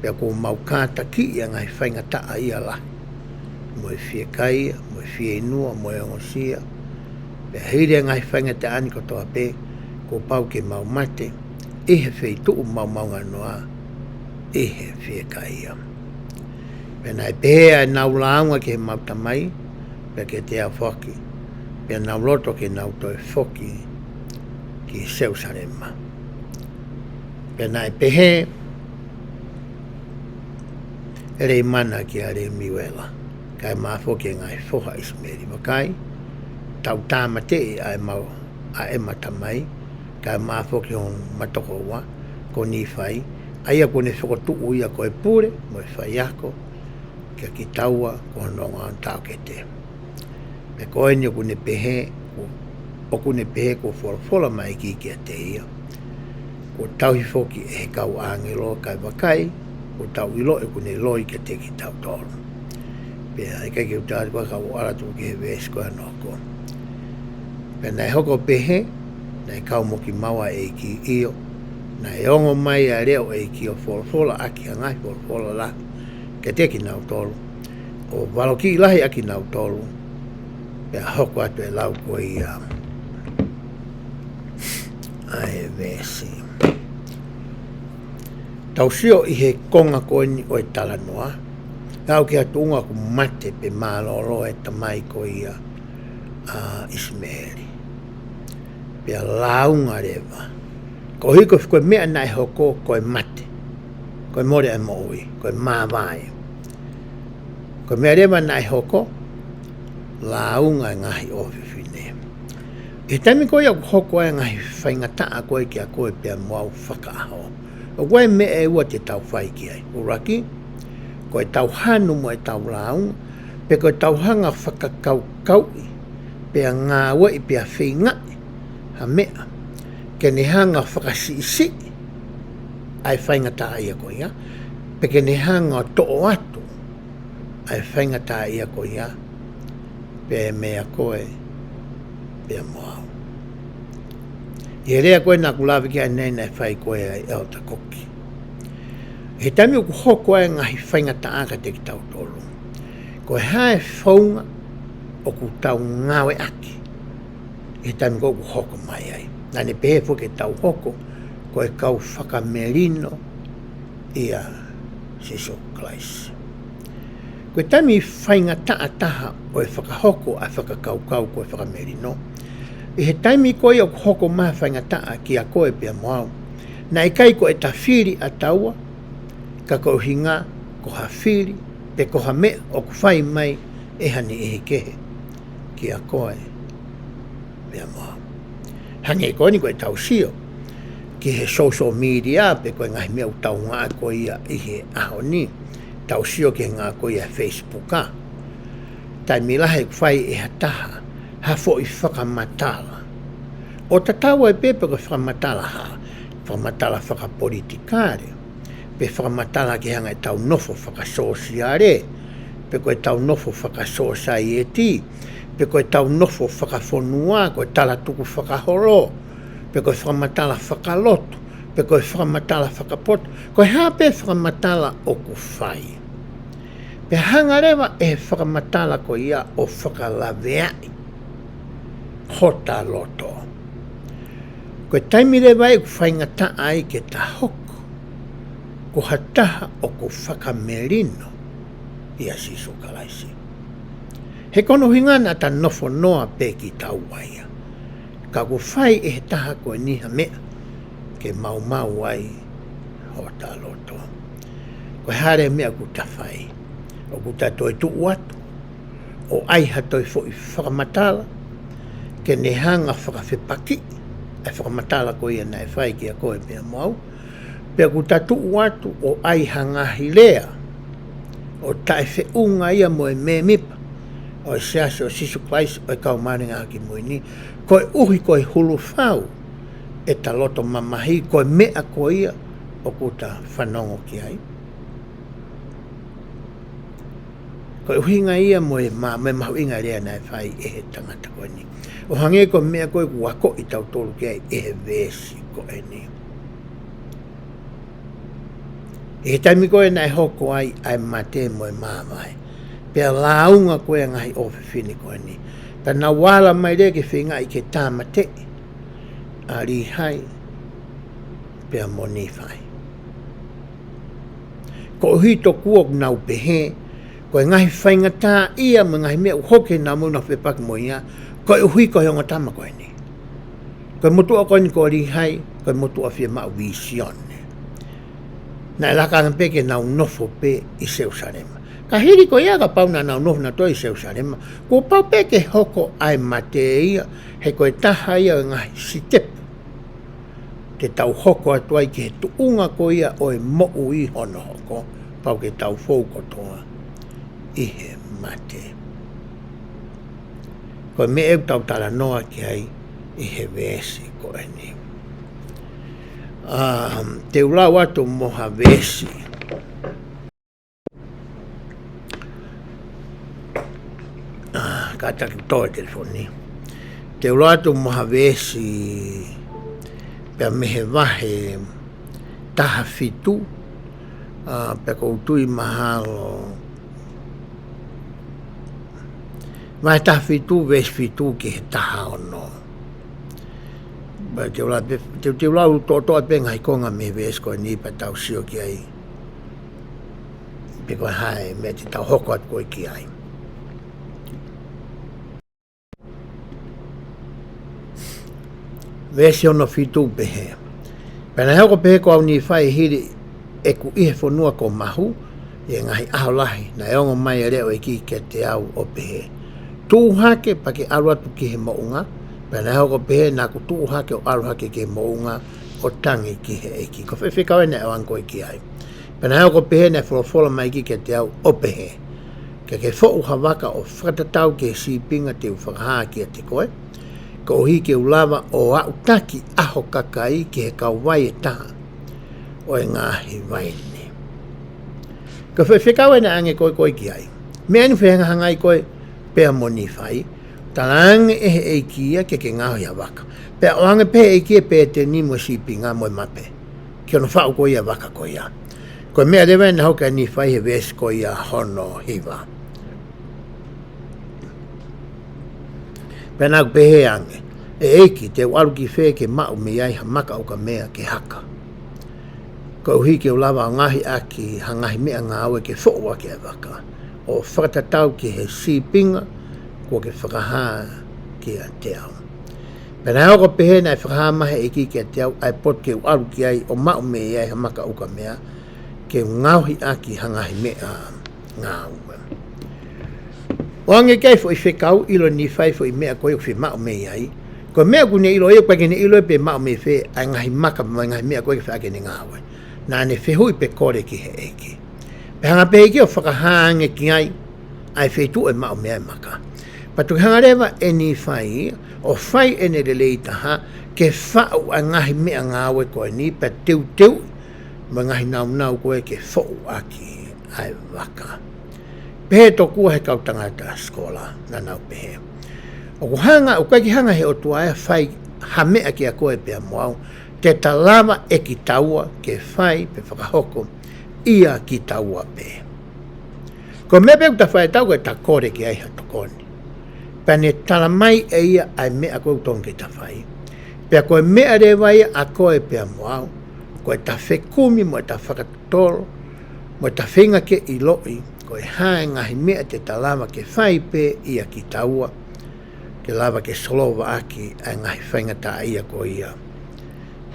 Pea kuo mau kātakiʻi ʻa e ngaahi faingataʻaʻia lahi, mo e fiekaia, mo e fieinua, mo e ongosia. Pea hili ʻa e ngaahi faingataʻa ni kotoa pē, kuo pau ke mau mate ʻi he feituʻu maomaonganoa, ʻi he fiekaia. Pea naʻe pehē ʻa ʻenau lāunga ki heʻemau tamai, pea kiate au foki, pea nau loto ke nau toe foki ki Selusalema. Pea naʻe pehē ʻe Leimana kia Lemiuela, kaeʻumaʻā foki e ngaahi foha ʻIsimeli, vakai, tau tāmateʻi ʻa ʻema, ʻa ʻema tamai, kaeʻumaʻā foki hono matokoua, ko Nīfai, ʻa ia kuo ne fokotuʻu ia ko e pule mo e faiako kia kitaua, ko hono ongo taʻokete. Pea ko eni ʻoku ne pehē, ʻoku ne pehē kuo folofola mai e ʻEiki kiate ia, kuo tauhi foki ʻe he kau ʻāngelo, kae vakai, kuo tau ʻilo ʻoku ne loi kiate kitautolu. Pea ʻikai ke u tali koe, ka u ʻalu atu ki he veesi ko ē hono hoko. Pea naʻe hoko ʻo pehē, naʻe kau mo kimaua e ʻEiki, ʻio, naʻe ongo mai ʻa e leʻo ʻo e ʻEiki ʻo folofola ʻaki ha ngaahi folofola lahi kiate kinautolu, ʻo valokiʻi lahi ʻa kinautolu. Pea hoko atu e lau ko ia ʻa e veesi. Tau sio ʻi he konga ko eni ʻo e talanoa, aʻu ki he tuʻunga ʻoku mate pe mālōlō e tamai ko ia ʻa ʻIsimeli. Pea lāunga leva. Koeʻuhi ko e, ko e meʻa naʻe hoko ko e mate, ko e mole e moʻui, ko e māvae. Ko e meʻa leva naʻe hoko, lāunga e ngaahi ʻofefine. ʻI he taimi ko ia ʻoku hoko ai e ngaahi faingataʻa ko ē kiate koe pea mo au fakaʻaho, ʻoku ʻi ai e meʻa ʻe ua te tau fai ki ai. ʻUluaki, ko ʻetau hanu mo ʻetau lāunga, pe ko ʻetau hanga ʻo fakakaukauʻi, pea ngāueʻi, pea feingaʻi ha meʻa ke ne hanga ʻo fakasiʻisiʻi ʻa e faingataʻaʻia ko ia, pe ke ne hanga ʻo toʻo atu ʻa e faingataʻaʻia ko ia, pea meia koe pea mo au. ʻI he lea ko ē naʻa ku lave ki ai ʻanenai, naʻe fai ko ē ʻe ʻEletā Koki. ʻI he taimi ʻoku hoko ai e ngaahi faingataʻa kiate kitautolu, ko e hā e founga ʻoku tau ngāueʻaki ʻi he taimi ko ē ʻoku hoko mai ai? Naʻa ne pehē foki ke tau hoko ko e kau fakamelino ʻia Sīsū Kalaisi. Ko e taimi faingataʻa taha ʻo e fakahoko ʻa e fakakaukau ko e fakamelino, ʻi he taimi ko ia ʻoku hoko mai e faingataʻa kiate koe pea mo au, naʻe ʻikai ko ʻeta fili ʻataua, ka ko e ʻuhinga ko ha fili pe ko ha meʻa ʻoku fai mai ʻe ha niʻihi kehe kiate koe pea mo au. Hangē ko eni ko ʻetau sio ki he social media, pe ko e ngaahi meʻa ʻoku tau ngāueʻaki ko ia ʻi he ʻaho ni, tau sio ki he ngāue ko ia ʻa e Facebook, ʻa, taimi lahi ʻoku fai ʻe ha taha ha foʻi fakamatala, ʻo tatau ai pē pe ko e fakamatala hā, fakamatala fakapolitikale, pe fakamatala ki he anga ʻetau nofo fakasōsiale, pe ko ʻetau nofo fakasōsaieti, pe ko ʻetau nofo fakafonua, ko e talatuku fakaholo, pe ko e fakamatala fakalotu, pe ko e fakamatala fakapoto, ko e hā pē fakamatala ʻoku fai, pea hanga leva ʻe he fakamatala ko ia ʻo fakalaveaʻi hota loto. Ko e taimi leva ʻoku faingataʻa ai ke ta hoko ko ha taha ʻoku fakamelino ʻia Sīsū Kalaisi. He ko hono ʻuhinga naʻa ta nofo noa pē kitaua ia, ka ʻoku fai ʻe he taha ko eni ha meʻa ke maumau ai hota loto. Ko e hā leva e meʻa ʻoku ta fai? ʻOku ta toe tuʻu atu ʻo ʻai ha toe foʻi fakamatala ke ne hanga ʻo fakafepakiʻi ʻa e fakamatala ko ia naʻe fai kiate koe pea mo au, pe ʻoku ta tuʻu atu ʻo ʻai ha ngaahi lea ʻo taʻefeʻunga ia mo e mēmipa ʻo e Siasi ʻo Sīsū Kalaisi ʻo e Kau Māʻoniʻoni ʻi he Ngaahi ʻAho Kimui Ni, koeʻuhi ko e hulufau ʻeta loto mamahi, ko e meʻa ko ia ʻoku ta fanongo ki ai? Ko e ʻuhinga ia mo e ma-, mo e mahuʻinga e lea naʻe fai ʻe he tangata ko eni, ʻo hangē ko e meʻa ko ē ʻoku akoʻi kitautolu ki ai ʻe he veesi ko eni. ʻI he taimi ko ē naʻe hoko ai ʻa e mate mo e māvae, pea lāunga ko ē ʻa e ngaahi ʻofefine ko eni, pea nau ala mai leva ke feingaʻi ke tāmateʻi ʻa Līhai pea mo Nīfai. Koeʻuhi tokua ʻoku nau pehē ko e ngaahi faingataʻaʻia mo e ngaahi meʻa ʻoku hoko ʻi heʻenau moʻui ʻoku nau fepaki mo ia, koeʻuhi ko e ongo tama ko eni. Ko e motuʻa ko eni ko Līhai, ko e motuʻa fiemaʻu vīsione. Naʻe laka ange pē ke nau nofo pē ʻi Selūsalema. Ka hili ko ia kapau naʻa nau nofo nautolu ʻi Selūsalema, kuo pau pē ke hoko ʻa e mate ia, he ko e taha ia ʻo e ngaahi sitepu te tau hoko atu ai ki he tuʻunga ko ia ʻo e moʻui hono hoko, pau ke tau fou kotoa ʻi he mate. Ko e meʻa ʻoku tau talanoa ki ai ʻi he veesi ko eni. Um, te u lau atu mo ha veesi. Ah, kātaki toe telefoni. Te u lau atu mo ha veesi pea mei he vahe taha fitu, ah, pea ʻoku ou tui mahalo. Vahe taha fitu, veesi fitu ki he taha ono. Pea te u lau pē, te, te u lau toʻotoʻo pē ngaahi konga mei he veesi ko eni pea tau sio ki ai. Pe ko e hā e meʻa te tau hoko atu ko ē ki ai. Veesi ono fitu pehē. Pea naʻe hoko pehē ko au Nīfai hili ʻeku ʻi he fonua ko Mahu, ʻi he ngaahi ʻaho lahi, naʻe ongo mai e leʻo ʻo e ʻEiki kiate au ʻo pehē, tuʻu hake pea ke ʻalu atu ki he moʻunga, pea naʻe hoko pehē naʻa ku tuʻu hake ʻo ʻalu hake ki he moʻunga ʻo tangi ki he ʻEiki. Ko e faifekau ē naʻe ʻoange ko ē ki ai. Pea naʻe hoko pehē naʻe folofola mai e ʻEiki kiate au ʻo pehē, ke ke foʻu ha vaka ʻo fakatatau ki he sīpinga te u fakahā kiate koe, koeʻuhi ke u lava ʻo aʻutaki ʻa ho kakai ki he kauvai ʻe taha ʻo e ngaahi vaine. Ko e faifekau ē naʻe ʻoange ko ē ko ē ki ai. Meʻa eni ʻoku fehangahangai ko ē pea mo Nīfai, talaange ʻe he ʻEiki ia ke ke ngaohi ha vaka. Pea ʻoange pē ʻe he ʻEiki e pēteni mo e sīpinga mo e mape ki hono faʻu ko ia e vaka ko ia. Ko e meʻa leva ē naʻe hoko kia Nīfai he veesi ko ia hono hiva. Pea naʻa ku pehē ange, ʻe ʻEiki, te u ʻalu ki fē ke maʻu mei ai ha maka ukamea ke haka, koeʻuhi ke u lava ʻo ngaohi ʻaki ha ngaahi meʻangāue ke foʻu ʻaki e vaka, ʻo fakatatau ki he sīpinga kuo ke fakahā kiate au. Pea naʻe hoko pehē naʻe fakahā mai ʻe he ʻEiki kiate au ʻa e potu ke u ʻalu ki ai ʻo maʻu mei ai ha maka ukamea ke u ngaohi ʻaki ha ngaahi meʻangāue. ʻOange ki ai e foʻi fekau, ʻilo ʻe Nīfai e foʻi meʻa ko ē ʻoku fiemaʻu mei ai. Ko e meʻa ʻoku ne ʻilo ia, ʻoku ʻikai ke ne ʻilo ia pe maʻu mei fē ʻa e ngaahi maka mo e ngaahi meʻa ko ē ke fai ʻaki ʻene ngāue. Naʻa ne fehuʻi pe kole ki he ʻEiki. Pea hanga pē ʻe he ʻEiki ʻo fakahā ange ki ai ʻa e feituʻu ʻe maʻu mei ai e maka. Pea toki hanga leva ʻe Nīfai ʻo fai ʻene lelei taha ke faʻu ʻa e ngaahi meʻangāue ko eni pea teuteuʻi mo e ngaahi nāunau ko ē ke foʻu ʻaki ʻa e vaka. Pehē tokua ʻe he kau tangata sikola naʻa nau pehē, ʻoku hanga, ʻoku ʻikai ke hanga ʻe he ʻOtua ia ʻo fai ha meʻa kiate koe pea mo au, te ta lava ʻe kitaua ke fai pe fakahoko ʻia kitaua pē. Ko e meʻa pē ʻoku ta fai ʻe tautolu ko ʻeta kole ki ai ha tokoni, pea ne tala mai ʻe ia ʻa e meʻa ko ē ʻoku totonu ke ta fai. Pea ko e meʻa leva ia ʻa koe pea mo au, ko ʻeta fekumi mo ʻeta fakatotolo mo ʻeta feinga ke ʻiloʻi ko e hā e ngaahi meʻa te ta lava ke fai pē ʻia kitaua ke lava ke solova ʻaki ʻa e ngaahi faingataʻaʻia ko ia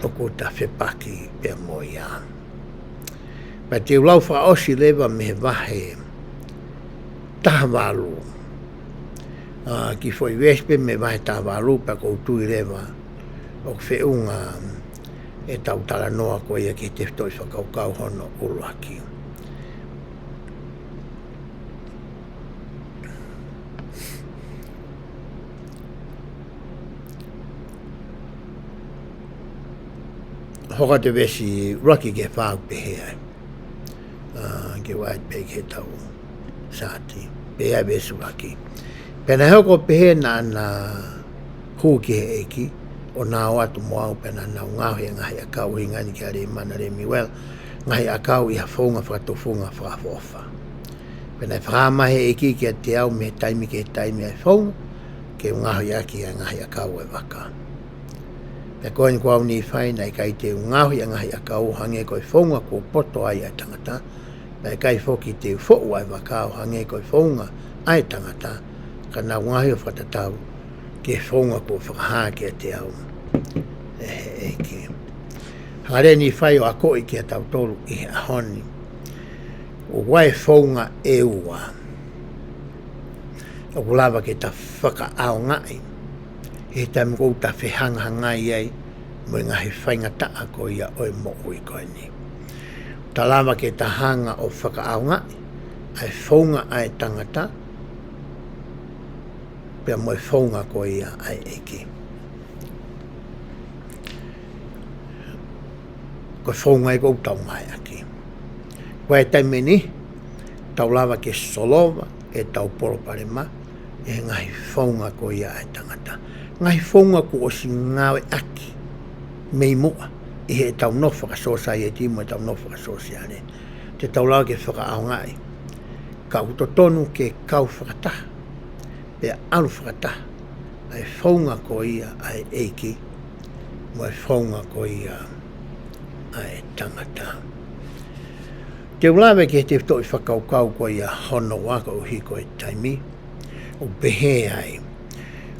ʻoku ta fepaki pea mo ia. Pea te u lau fakaʻosi leva mei he vahe taha valu. ʻA, kiʻi foʻi veesi pē mei he vahe taha valu pea ʻoku ou tui leva ʻoku feʻunga ʻetau talanoa ko ia ki he tefitoʻi fakakaukau hono ʻuluaki. Hoko atu e veesi ʻuluaki ki he fā ʻoku pehē ai. ʻA, ke u ʻai pē ki heʻetau saati. Pea veesi ʻuluaki. Pea naʻe hoko ʻo pehē naʻa na hū ki he ʻEiki, ʻo na ō atu mo au pea naʻa nau ngaohi e ngaahi ʻakau, ʻuhinga eni kia Leimana Lemiuela, ngaahi ʻakau ʻi ha founga fakatufunga fakaʻofoʻofa. Pea naʻe fakahā mai ʻe he ʻEiki kiate au mei he taimi ki he taimi ʻa e founga ke u ngaohi ʻaki ʻa e ngaahi ʻakau ʻo e vaka. Pea ko eni ko au Nīfai naʻe ʻikai te u ngaohi ʻa e ngaahi ʻakau ʻo hangē ko e founga kuo poto ai ʻa e tangata, pea ʻikai foki te u foʻu ʻa e vaka ʻo hangē ko e founga ʻa e tangata, ka naʻa ku ngaohi ʻo fakatatau ki he founga kuo fakahā kiate au ʻe he ʻEiki. Hanga leva ʻe Nīfai ʻo akoʻi kiate kitautolu ʻi he ʻaho ni, ʻoku ʻi ai e founga ʻe ua ʻoku lava ke ta fakaʻaongaʻi ʻi he taimi ʻoku ta fehangahangai ai mo e ngaahi faingataʻa ko ia ʻo e moʻui ko eni. Ta lava ke ta hanga ʻo fakaʻaongaʻi ʻa e founga ʻa e tangata pea mo e founga ko ia ʻa e ʻEiki. Ko e founga ia ʻoku tau ngāueʻaki. Ko e taimi ni, tau lava ke solova ʻetau palopalema ʻi he ngaahi founga ko ia ʻa e tangata. Ngaahi founga kuo ʻosi ngāueʻaki mei muʻa ʻi heʻetau nofo fakasōsaieti mo ʻetau nofo fakasōsiale. Te tau lava ke fakaʻaongaʻi, ka ʻoku totonu ke kau fakataha pea ʻalu fakataha ʻa e founga ko ia ʻa e ʻEiki mo e founga ko ia ʻa e tangata. Te u lave ki he tefitoʻi fakakaukau ko ia hono ua koeʻuhi ko e taimi, ʻo pehē ai,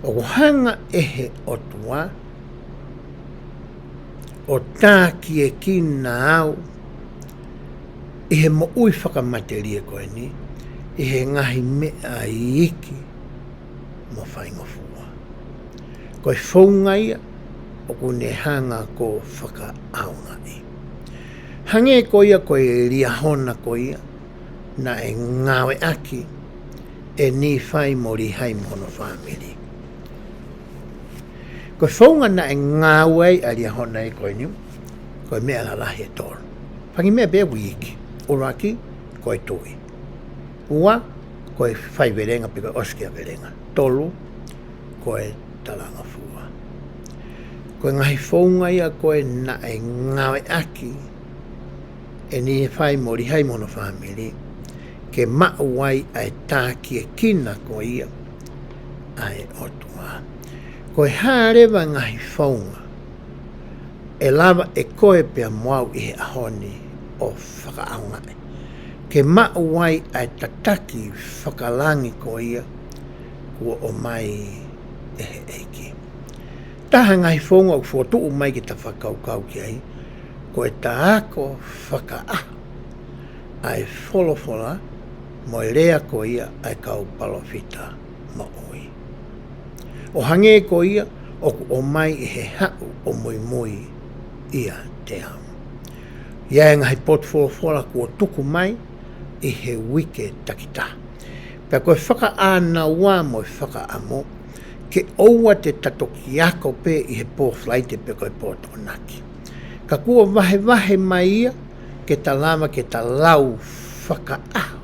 ʻoku hanga ʻe he ʻOtua ʻo tākiekina au ʻi he moʻui fakamatelie ko eni ʻi he ngaahi meʻa iiki mo faingofua. Ko e founga ia ʻoku ne hanga ʻo fakaʻaongaʻi. Hangē ko ia ko e Liahona ko ia naʻe ngāueʻaki ʻe Nīfai mo Līhai mo hono fāmili. Ko e founga naʻe ngāueʻaki ʻa Liahona ia ko eni, ko e meʻa lalahi ʻe tolu. Fanga meʻa pē ʻoku iiki. ʻUluaki, ko e tui. Ua, ko e faivelenga pe ko e ʻosikiavelenga. Tolu, ko e talangofua. Ko e ngaahi founga ia ko ē naʻe ngāueʻaki ʻe Nīfai mo Līhai mo hono fāmili ke maʻu ai ʻa e tākiekina ko ia ʻa e ʻOtua. Ko e hā leva ngaahi founga ʻe lava ʻe koe pea mo au ʻi he ʻaho ni ʻo fakaʻaongaʻi ke maʻu ai ʻa e tataki fakalangi ko ia kuo ʻomai ʻe he ʻEiki. Taha e ngaahi founga ʻoku fokotuʻu mai ke ta fakakaukau ki ai, ko e ta ako fakaʻaho ʻa e folofola mo e lea ko ia ʻa e kau palōfita moʻui. ʻO hangē ko ia ʻoku ʻomai ʻe he Haʻu ʻo Muimui ʻIate Au. ʻI ai e ngaahi potu folofola kuo tuku mai ʻi he uike takitaha. Pea ko e fakaʻānaua mo e fakaʻamu, ke ʻoua te ta toki ako pē ʻi he pō Falaite pe ko e pō Tokonaki. Ka kuo vahevahe mai ia ke ta lava ke ta lau fakaʻaho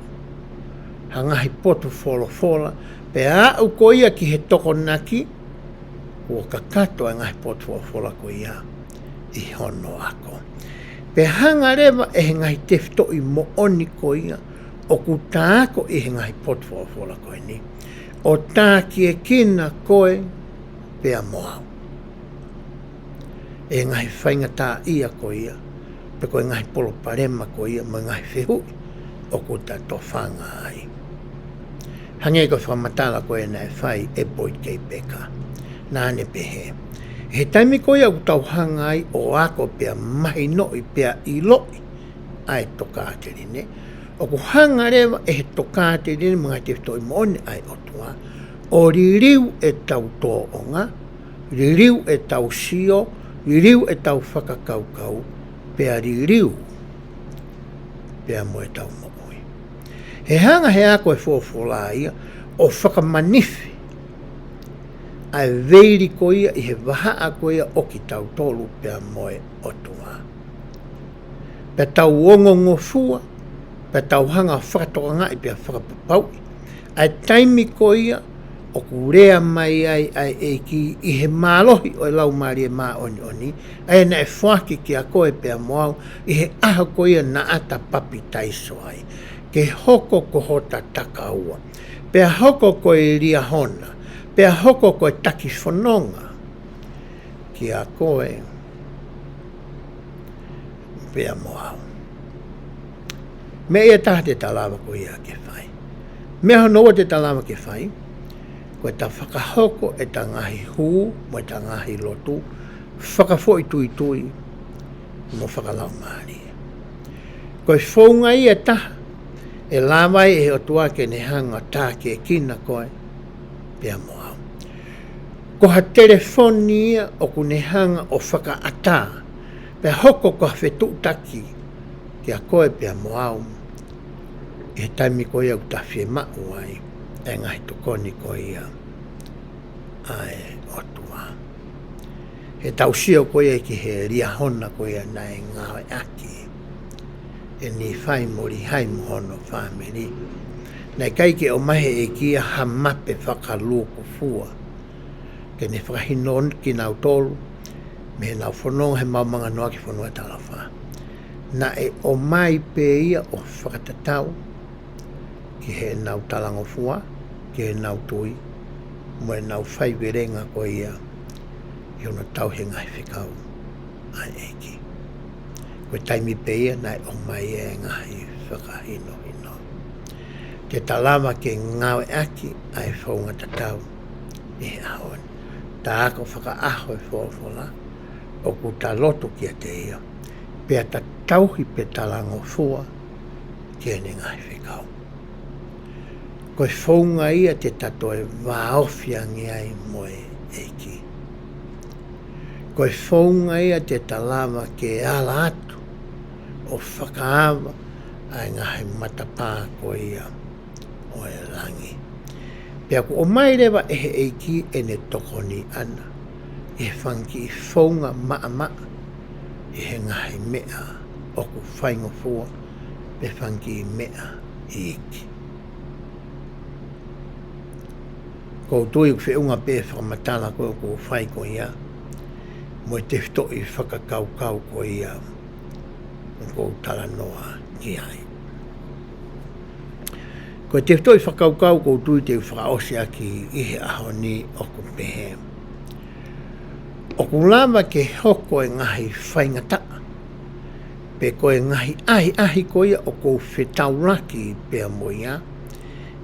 ha ngaahi potu folofola, pea aʻu ko ia ki he Tokonaki, kuo kakato e ngaahi potu folofola ko ia ʻi hono ako. Pea hanga leva ʻe he ngaahi tefitoʻi moʻoni ko ia ʻoku ta ako ʻi he ngaahi potu folofola ko eni, ʻo tākiekina koe pea mo au ʻi he ngaahi faingataʻaʻia ko ia, pe ko e ngaahi palopalema ko ia, mo e ngaahi fehuʻi ʻoku ta tofanga ai. Hangē ko e fakamatala ko ē naʻe fai ʻe Boyd K. Packer. Naʻa ne pehē, ʻi he taimi ko ia ʻoku tau hanga ai ʻo ako pea mahinoʻi pea ʻiloʻi ʻa e tokāteline, ʻoku hanga leva ʻe he tokāteline mo e ngaahi tefitoʻi moʻoni ʻa e ʻOtua ʻo liliu ʻetau tōʻonga, liliu ʻetau sio, liliu ʻetau fakakaukau, pea liliu pea mo ʻetau moʻui. He hanga ʻe he ako e folofola ia ʻo fakamanifi ʻa e veili ko ia ʻi he vahaʻa ko ia ʻo kitautolu pea mo e ʻOtua. Pea tau ongongofua, pea tau hanga ʻo fakatokangaʻi pea fakapapauʻi ʻa e taimi ko ia ʻoku lea mai ai ʻa e ʻEiki ʻi he mālohi ʻo e Laumālie Māʻoniʻoni, ʻa ia naʻe foaki kiate koe pea mo au ʻi he ʻaho ko ia naʻa ta papitaiso ai, ke hoko ko hota takaua, pea hoko ko e Liahona, pea hoko ko e taki fononga kiate koe pea mo au. Meʻa ia ʻe taha te ta lava ko ia ke fai. Meʻa hono ua te ta lava ke fai, ko e ta fakahoko ʻeta ngaahi hū mo ʻeta ngaahi lotu fakafoʻituitui mo fakalaumālie. Ko e founga ia ʻe taha ʻe lava ai ʻe he ʻOtua ke ne hanga ʻo tākiekina koe pea mo au. Ko ha telefoni ia ʻoku ne hanga ʻo fakaʻatā pea hoko ko ha fetuʻutaki kiate koe pea mo au ʻi he taimi ko ia ʻoku ta fiemaʻu ai e ngaahi tokoni ko ia ʻa e ʻOtua. He tau sio ko ia ki he Liahona ko ia naʻe ngāueʻaki ʻe Nīfai mo Līhai mo hono fāmili. Naʻe ʻikai ke ʻomai ʻe he ʻEiki ia ha mape fakalūkufua ke ne fakahinohino kinautolu mei heʻenau fononga he maumau noa ki he fonua talaʻofa. Naʻe ʻomai pē ia ʻo fakatatau ki heʻenau talangofua, ki heʻenau tui, mo ʻenau faivelenga ko ia ʻi hono tauhi e ngaahi fekau ʻa e ʻEiki. Ko e taimi pē ia naʻe ʻomai e ngaahi fakahinohino. Te ta lava ke ngāueʻaki ʻa e founga tatau ʻi he ʻaho ni. Ta ako fakaʻaho e folofola, ʻoku ta lotu kiate ia, pea ta tauhi pe talangofua ki heʻene ngaahi fekau. Ko e founga ia te ta toe vāofi ange ai mo e ʻEiki. Ko e founga ia te ta lava ke ala atu ʻo fakaava ʻa e ngaahi matapā ko ia ʻo e langi. Pea ʻoku ʻomai leva ʻe he ʻEiki ʻene tokoni ʻaʻana ʻi he fanga kiʻi founga maʻamaʻa ʻi he ngaahi meʻa ʻoku faingofua pe fanga kiʻi meʻa iiki. ʻOku ou tui ʻoku feʻunga pē fakamatala ko ē ʻoku ou fai ko ia mo e tefitoʻi fakakaukau ko ia ʻoku ou talanoa ki ai. Ko e tefitoʻi fakakaukau ʻoku ou tui te u fakaʻosi ʻaki ʻi he ʻaho ni ʻoku pehē: ʻoku lava ke hoko e ngaahi faingataʻa pe ko e ngaahi ʻahiʻahi ko ia ʻoku ou fetaulaki pea mo ia,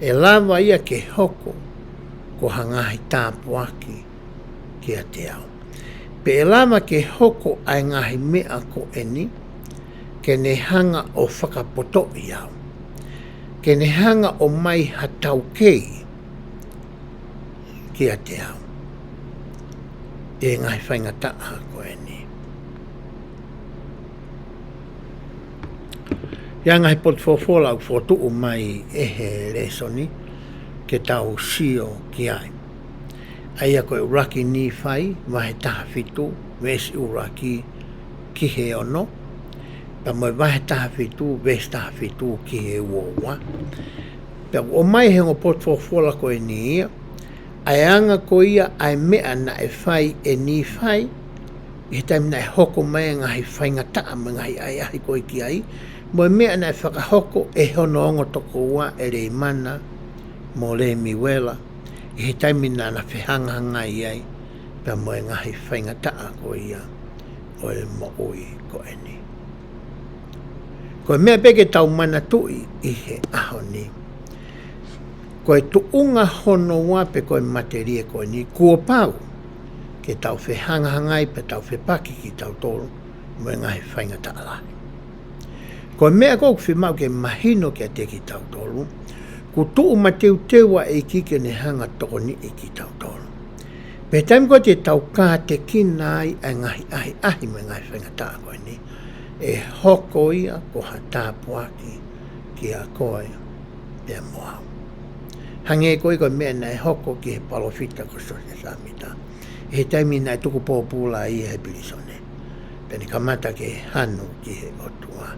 ʻe lava ia ke hoko ko ha ngaahi tāpuaki kiate au. Pe ʻe lava ke hoko ʻa e ngaahi meʻa ko eni ke ne hanga ʻo fakapotoʻi au, ke ne hanga ʻo ʻomai ha taukei kiate au ʻi he ngaahi faingataʻa ko eni. ʻI he ngaahi potu folofola ʻoku fokotuʻu mai ʻe he lēsoni ke tau sio ki ai, ʻa ia ko e ʻuluaki Nīfai vahe taha fitu, veesi ʻuluaki ki he ono, pea mo e vahe taha fitu, veesi taha fitu ki he ua ua. Pea ʻoku ʻomai he ongo potu folofola ko eni ia ʻa e anga ko ia ʻa e meʻa naʻe fai ʻe Nīfai ʻi he taimi naʻe hoko mai e ngaahi faingataʻa mo e ngaahi ʻahiʻahi ko ē ki ai, mo e meʻa naʻe fakahoko ʻe hono ongo tokoua ʻe Leimana mo Lemiuela ʻi he taimi naʻá na fehangahangai ai pea mo e ngaahi faingataʻa ko ia ʻo e moʻui ko eni. Ko e meʻa pē ke tau manatuʻi ʻi he ʻaho ni, ko e tuʻunga hono ua pe ko e matelie ko eni, kuo pau ke tau fehangahangai pe tau fepaki kitautolu mo e ngaahi faingataʻa lahi. Ko e meʻa ko ē ʻoku fiemaʻu ke mahino kiate kitautolu, kuo tuʻu mateuteu ʻa e ʻEiki ke ne hanga ʻo tokoniʻi kitautolu. Pea taimi ko ē te tau kātekina ai ʻa e ngaahi ʻahiʻahi mo e ngaahi faingataʻa ko eni, ʻe hoko ia ko ha tāpuaki kiate koe pea mo au. Hangē ko ē ko e meʻa naʻe hoko ki he palōfita ko Siosefa Sāmita ʻi he taimi naʻe tuku pōpula ai he pilīsone, pea ne kamata ke hanu ki he ʻOtua.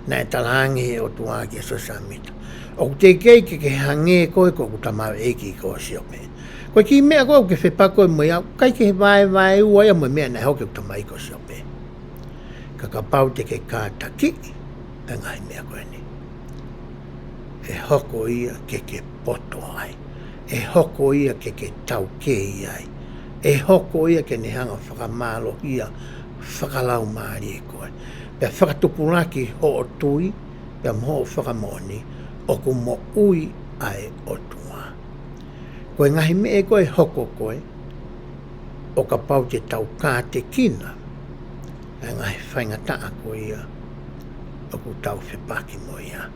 Naʻe talaange ʻe he ʻOtua kia Siosefa Sāmita, ʻoku teʻeki ke ke hangē koe ko hoku tamaioʻeiki ko Siope. Ko e kiʻi meʻa ko ē ʻoku ke fepaki mo ia, ʻikai ke vaevaeua ia mo e meʻa naʻe hoko ki hoku tamaioʻeiki ko Siope. Ka kapau te ke kātakiʻi ʻa e ngaahi meʻa ko eni, ʻe hoko ia ke ke poto ai. ʻE hoko ia ke ke taukei ai. ʻE hoko ia ke ne hanga ʻo fakamālohia fakalaumālie koe, pea fakatupulaki hoʻo tui pea mo hoʻo fakamoʻoni ʻoku moʻui ʻa e ʻOtua. Ko e ngaahi meʻa ko ē ʻe hoko ko ē, ʻo kapau te tau kātekina ʻa e ngaahi faingataʻa ko ia ʻoku tau fepaki mo ia.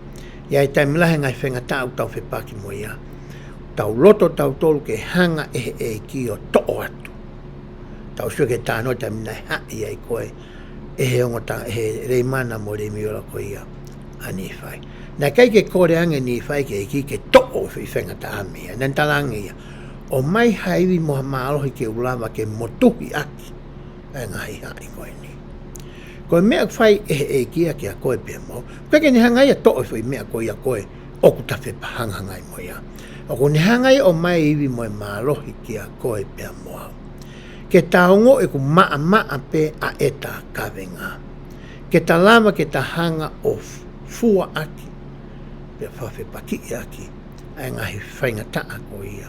ʻI ai e taimi lahi e ngaahi faingataʻa ʻoku tau fepaki mo ia, tau loto tautolu ke hanga ʻe he ʻEiki ʻo toʻo atu. Tau sio ki he talanoa taimi naʻe haʻi ai ko ē ʻe he ongo ta-, ʻe he Leimana mo Leimiola ko ia ʻa Nīfai. Naʻe ʻikai ke kole ange ʻe Nīfai ki he ʻEiki ke toʻo e faingataʻa mei ai. Naʻa ne talaange ia, ʻomai ha ivi mo ha mālohi ke u lava ke motuhi ʻaki ʻa e ngaahi haʻi ko eni. Ko e meʻa ʻoku fai ʻe he ʻEiki ia kiate koe pea mo au, ʻoku ʻikai ke ne hanga ia ʻo toʻo e foʻi meʻa ko ia ko ē ʻoku ta fehangahangai mo ia. ʻOku ne hanga ia ʻo ʻomai e ivi mo e mālohi kiate koe pea mo au, ke ta ongoʻi ʻoku maʻamaʻa pē ʻa ʻeta kavenga, ke ta lava ke ta hanga ʻo f-, fua ʻaki pea fakafepakiʻi ʻaki ʻa e ngaahi faingataʻa ko ia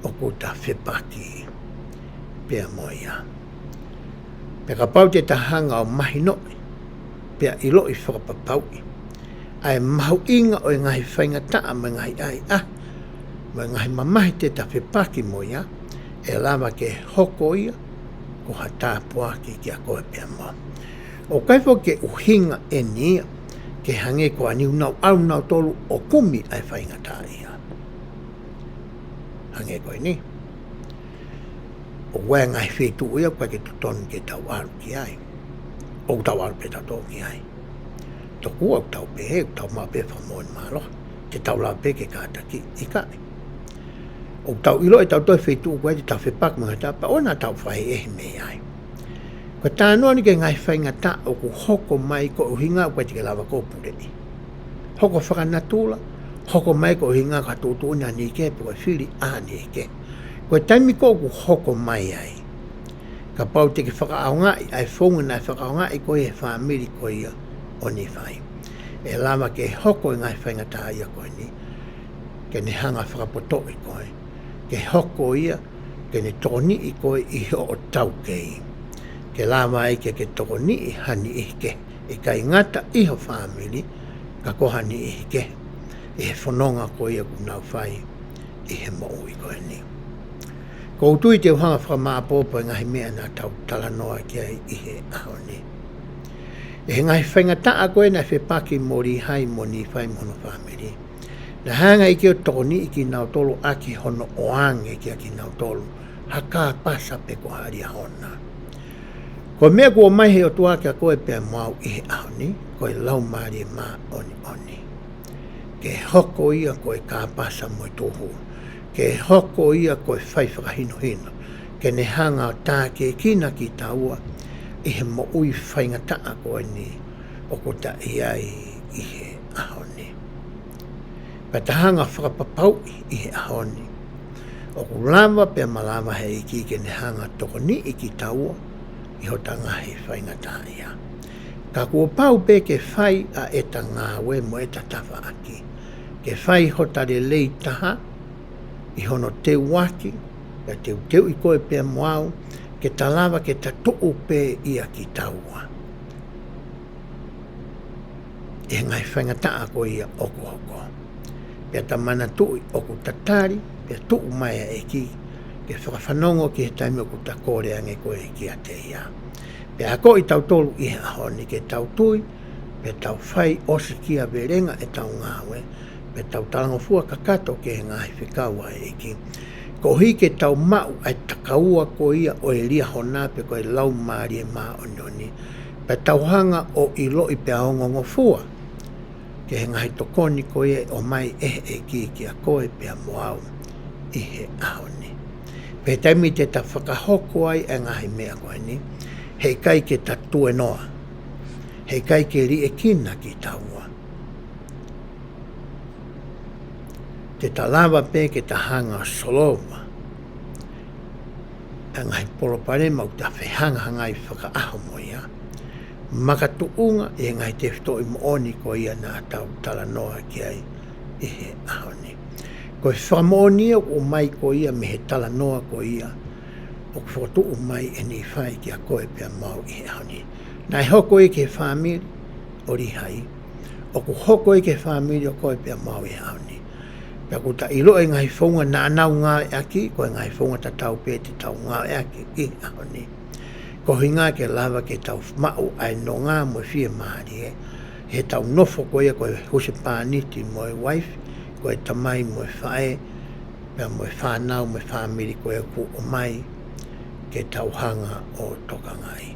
ʻoku ta fepaki pea mo ia. Pea kapau te ta hanga ʻo mahinoʻi pea ʻiloʻi fakapapauʻi ʻa e mahuʻinga ʻo e ngaahi faingataʻa mo e ngaahi ʻahiʻahi mo e ngaahi mamahi te ta fepaki mo ia, ʻe lava ke hoko ia ko ha tāpuaki kiate koe pea mo au. ʻOku ʻikai foki ke ʻuhinga eni ia ke hangē ko ha niʻihi ʻoku nau ʻalu nautolu ʻo kumi ʻa e faingataʻaʻia. Hangē ko eni, ʻoku ʻi ai e ngaahi feituʻu ia ʻoku ʻikai ke totonu ke tau ʻalu ki ai. ʻOku tau ʻalu pē tautolu ki ai. Tokua ʻoku tau pehē, ʻoku tau maʻu pē fakamoʻoni mālohi, te tau lava pē ke kātaki, ʻikai. ʻOku tau ʻiloʻi ʻe tautolu e feituʻu ko ē te tau fepaki mo e ngaahi tapa, ʻoua naʻa tau fakaʻehiʻehi mei ai. Ko e talanoa eni ki he ngaahi faingataʻa ʻoku hoko mai koeʻuhinga ʻoku ʻikai te ke lava koe ʻo puleʻi. Hoko fakanatula, hoko mai koeʻuhinga ko ha tuʻutuʻuni ʻa ha niʻihi kehe pe ko e fili ʻa ha niʻihi kehe. Ko e taimi ko ē ʻoku hoko mai ai, kapau te ke fakaʻaongaʻi ʻa e founga naʻe fakaʻaongaʻi ko ē ʻe he fāmili ko ia ʻo Nīfai, ʻe lava ke hoko e ngaahi faingataʻaʻia ko eni ke ne hanga ʻo fakapotoʻi koe, ke hoko ia ke ne tokoniʻi koe ʻi hoʻo taukei, ke lava ai ke ke tokoniʻi ha niʻihi kehe, ʻikai ngata ʻi ho fāmili, ka ko ha niʻihi kehe ʻi he fononga ko ia ʻoku nau fai ʻi he moʻui ko eni. ʻOku ou tui te u hanga ʻo fakamāʻopoʻopo e ngaahi meʻa naʻa tau talanoa ki ai ʻi he ʻaho ni. ʻI he ngaahi faingataʻa ko ē naʻe fepaki mo Līhai mo Nīfai mo hono fāmili, naʻe hanga ʻe he ʻEiki ʻo tokoniʻi kinautolu ʻaki hono ʻoange kiate kinautolu ha kāpasa pe ko ha Liahona. Ko e meʻa kuo ʻomai ʻe he ʻOtua kiate koe pea mo au ʻi he ʻaho ni, ko e Laumālie Māʻoniʻoni. Ke hoko ia ko e kāpasa mo e tūhulu. Ke hoko ia ko e fai fakahinohino. Ke ne hanga ʻo tākiekina kitaua ʻi he moʻui faingataʻa ko eni ʻoku ta ʻi ai ʻi he ʻaho ni. Pea ta hanga ʻo fakapapauʻi ʻi he ʻaho ni, ʻoku lava pea malava ʻe he ʻEiki ke ne hanga ʻo tokoniʻi kitaua ʻi hota ngaahi faingataʻaʻia. Ka kuo pau pē ke fai ʻa ʻeta ngāue mo ʻeta tafaʻaki, ke fai hota lelei taha ʻi hono teuaki, pea teuteuʻi koe pea mo au, ke ta lava ke ta tuʻu pē ia kitaua ʻi he ngaahi faingataʻa ko ia ʻoku hoko. Pea ta manatuʻi ʻoku tatali, pea tuʻu mai ʻa e ʻEiki ke fakafanongo ki he taimi ʻoku ta kole ange ko ē kiate ia. Pea akoʻi tautolu ʻi he ʻaho ni ke tau tui, pea tau fai ʻosikiavelenga ʻetau ngāue, pea tau talangofua kakato ki he ngaahi fekau ʻa e ʻEiki, koeʻuhi ke tau maʻu ʻa e takaua ko ia ʻo e Liahona pe ko e Laumālie Māʻoniʻoni, pea tau hanga ʻo ʻiloʻi pea ongongofua ki he ngaahi tokoni ko ia ʻe ʻomai ʻe he ʻEiki kiate koe pea mo au ʻi he ʻaho ni. Pea taimi te ta fakahoko ai ʻa e ngaahi meʻa ko eni, heʻikai ke ta tuenoa, heʻikai ke liʻekina kitaua. Te ta lava pē ke ta hanga ʻo solova ʻa e ngaahi palopalema ʻoku ta fehangahangai fakaʻaho mo ia, makatuʻunga ʻi he ngaahi tefitoʻi moʻoni ko ia naʻa tau talanoa ki ai ʻi he ʻaho ni. Ko e fakamoʻoni ia ʻoku ʻomai ko ia mei he talanoa ko ia ʻoku fokotuʻu mai ʻe Nīfai kiate koe pea mo au ʻi he ʻaho ni. Naʻe hoko ia ki he fāmili ʻo Līhai, ʻoku hoko ia ki he fāmili ʻo koe pea mo au ʻi he ʻaho ni. Pea kuo ta ʻiloʻi e ngaahi founga naʻa nau ngāueʻaki, ko e ngaahi founga tatau pē te tau ngāueʻaki ʻi he ʻaho ni. Ko e ʻuhinga ke lava ke tau maʻu ʻa e nonga mo e fiemālie, he tau nofo ko ia ko e husepāniti mo e uaifi, ko e tamai mo e faʻē, pea mo e fānau mo e fāmili ko ia kuo ʻomai ke tau hanga ʻo tokangaʻi.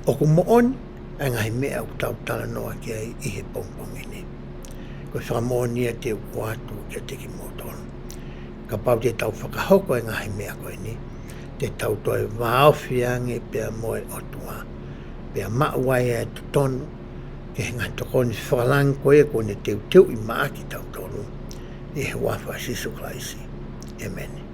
ʻOku moʻoni ʻa e ngaahi meʻa ʻoku tau talanoa ki ai ʻi he pongipongi ni. Ko e fakamoʻoni ia te u ʻoatu kiate kimoutolu. Kapau te tau fakahoko e ngaahi meʻa ko eni, te tau toe vāofi ange pea mo e ʻOtua, pea maʻu ai e totonu ki he ngaahi tokoni fakalangi ko ia kuo ne teuteuʻi maʻa kitautolu. ʻI he huafa ʻo Sīsū Kalaisi. ʻĒmeni.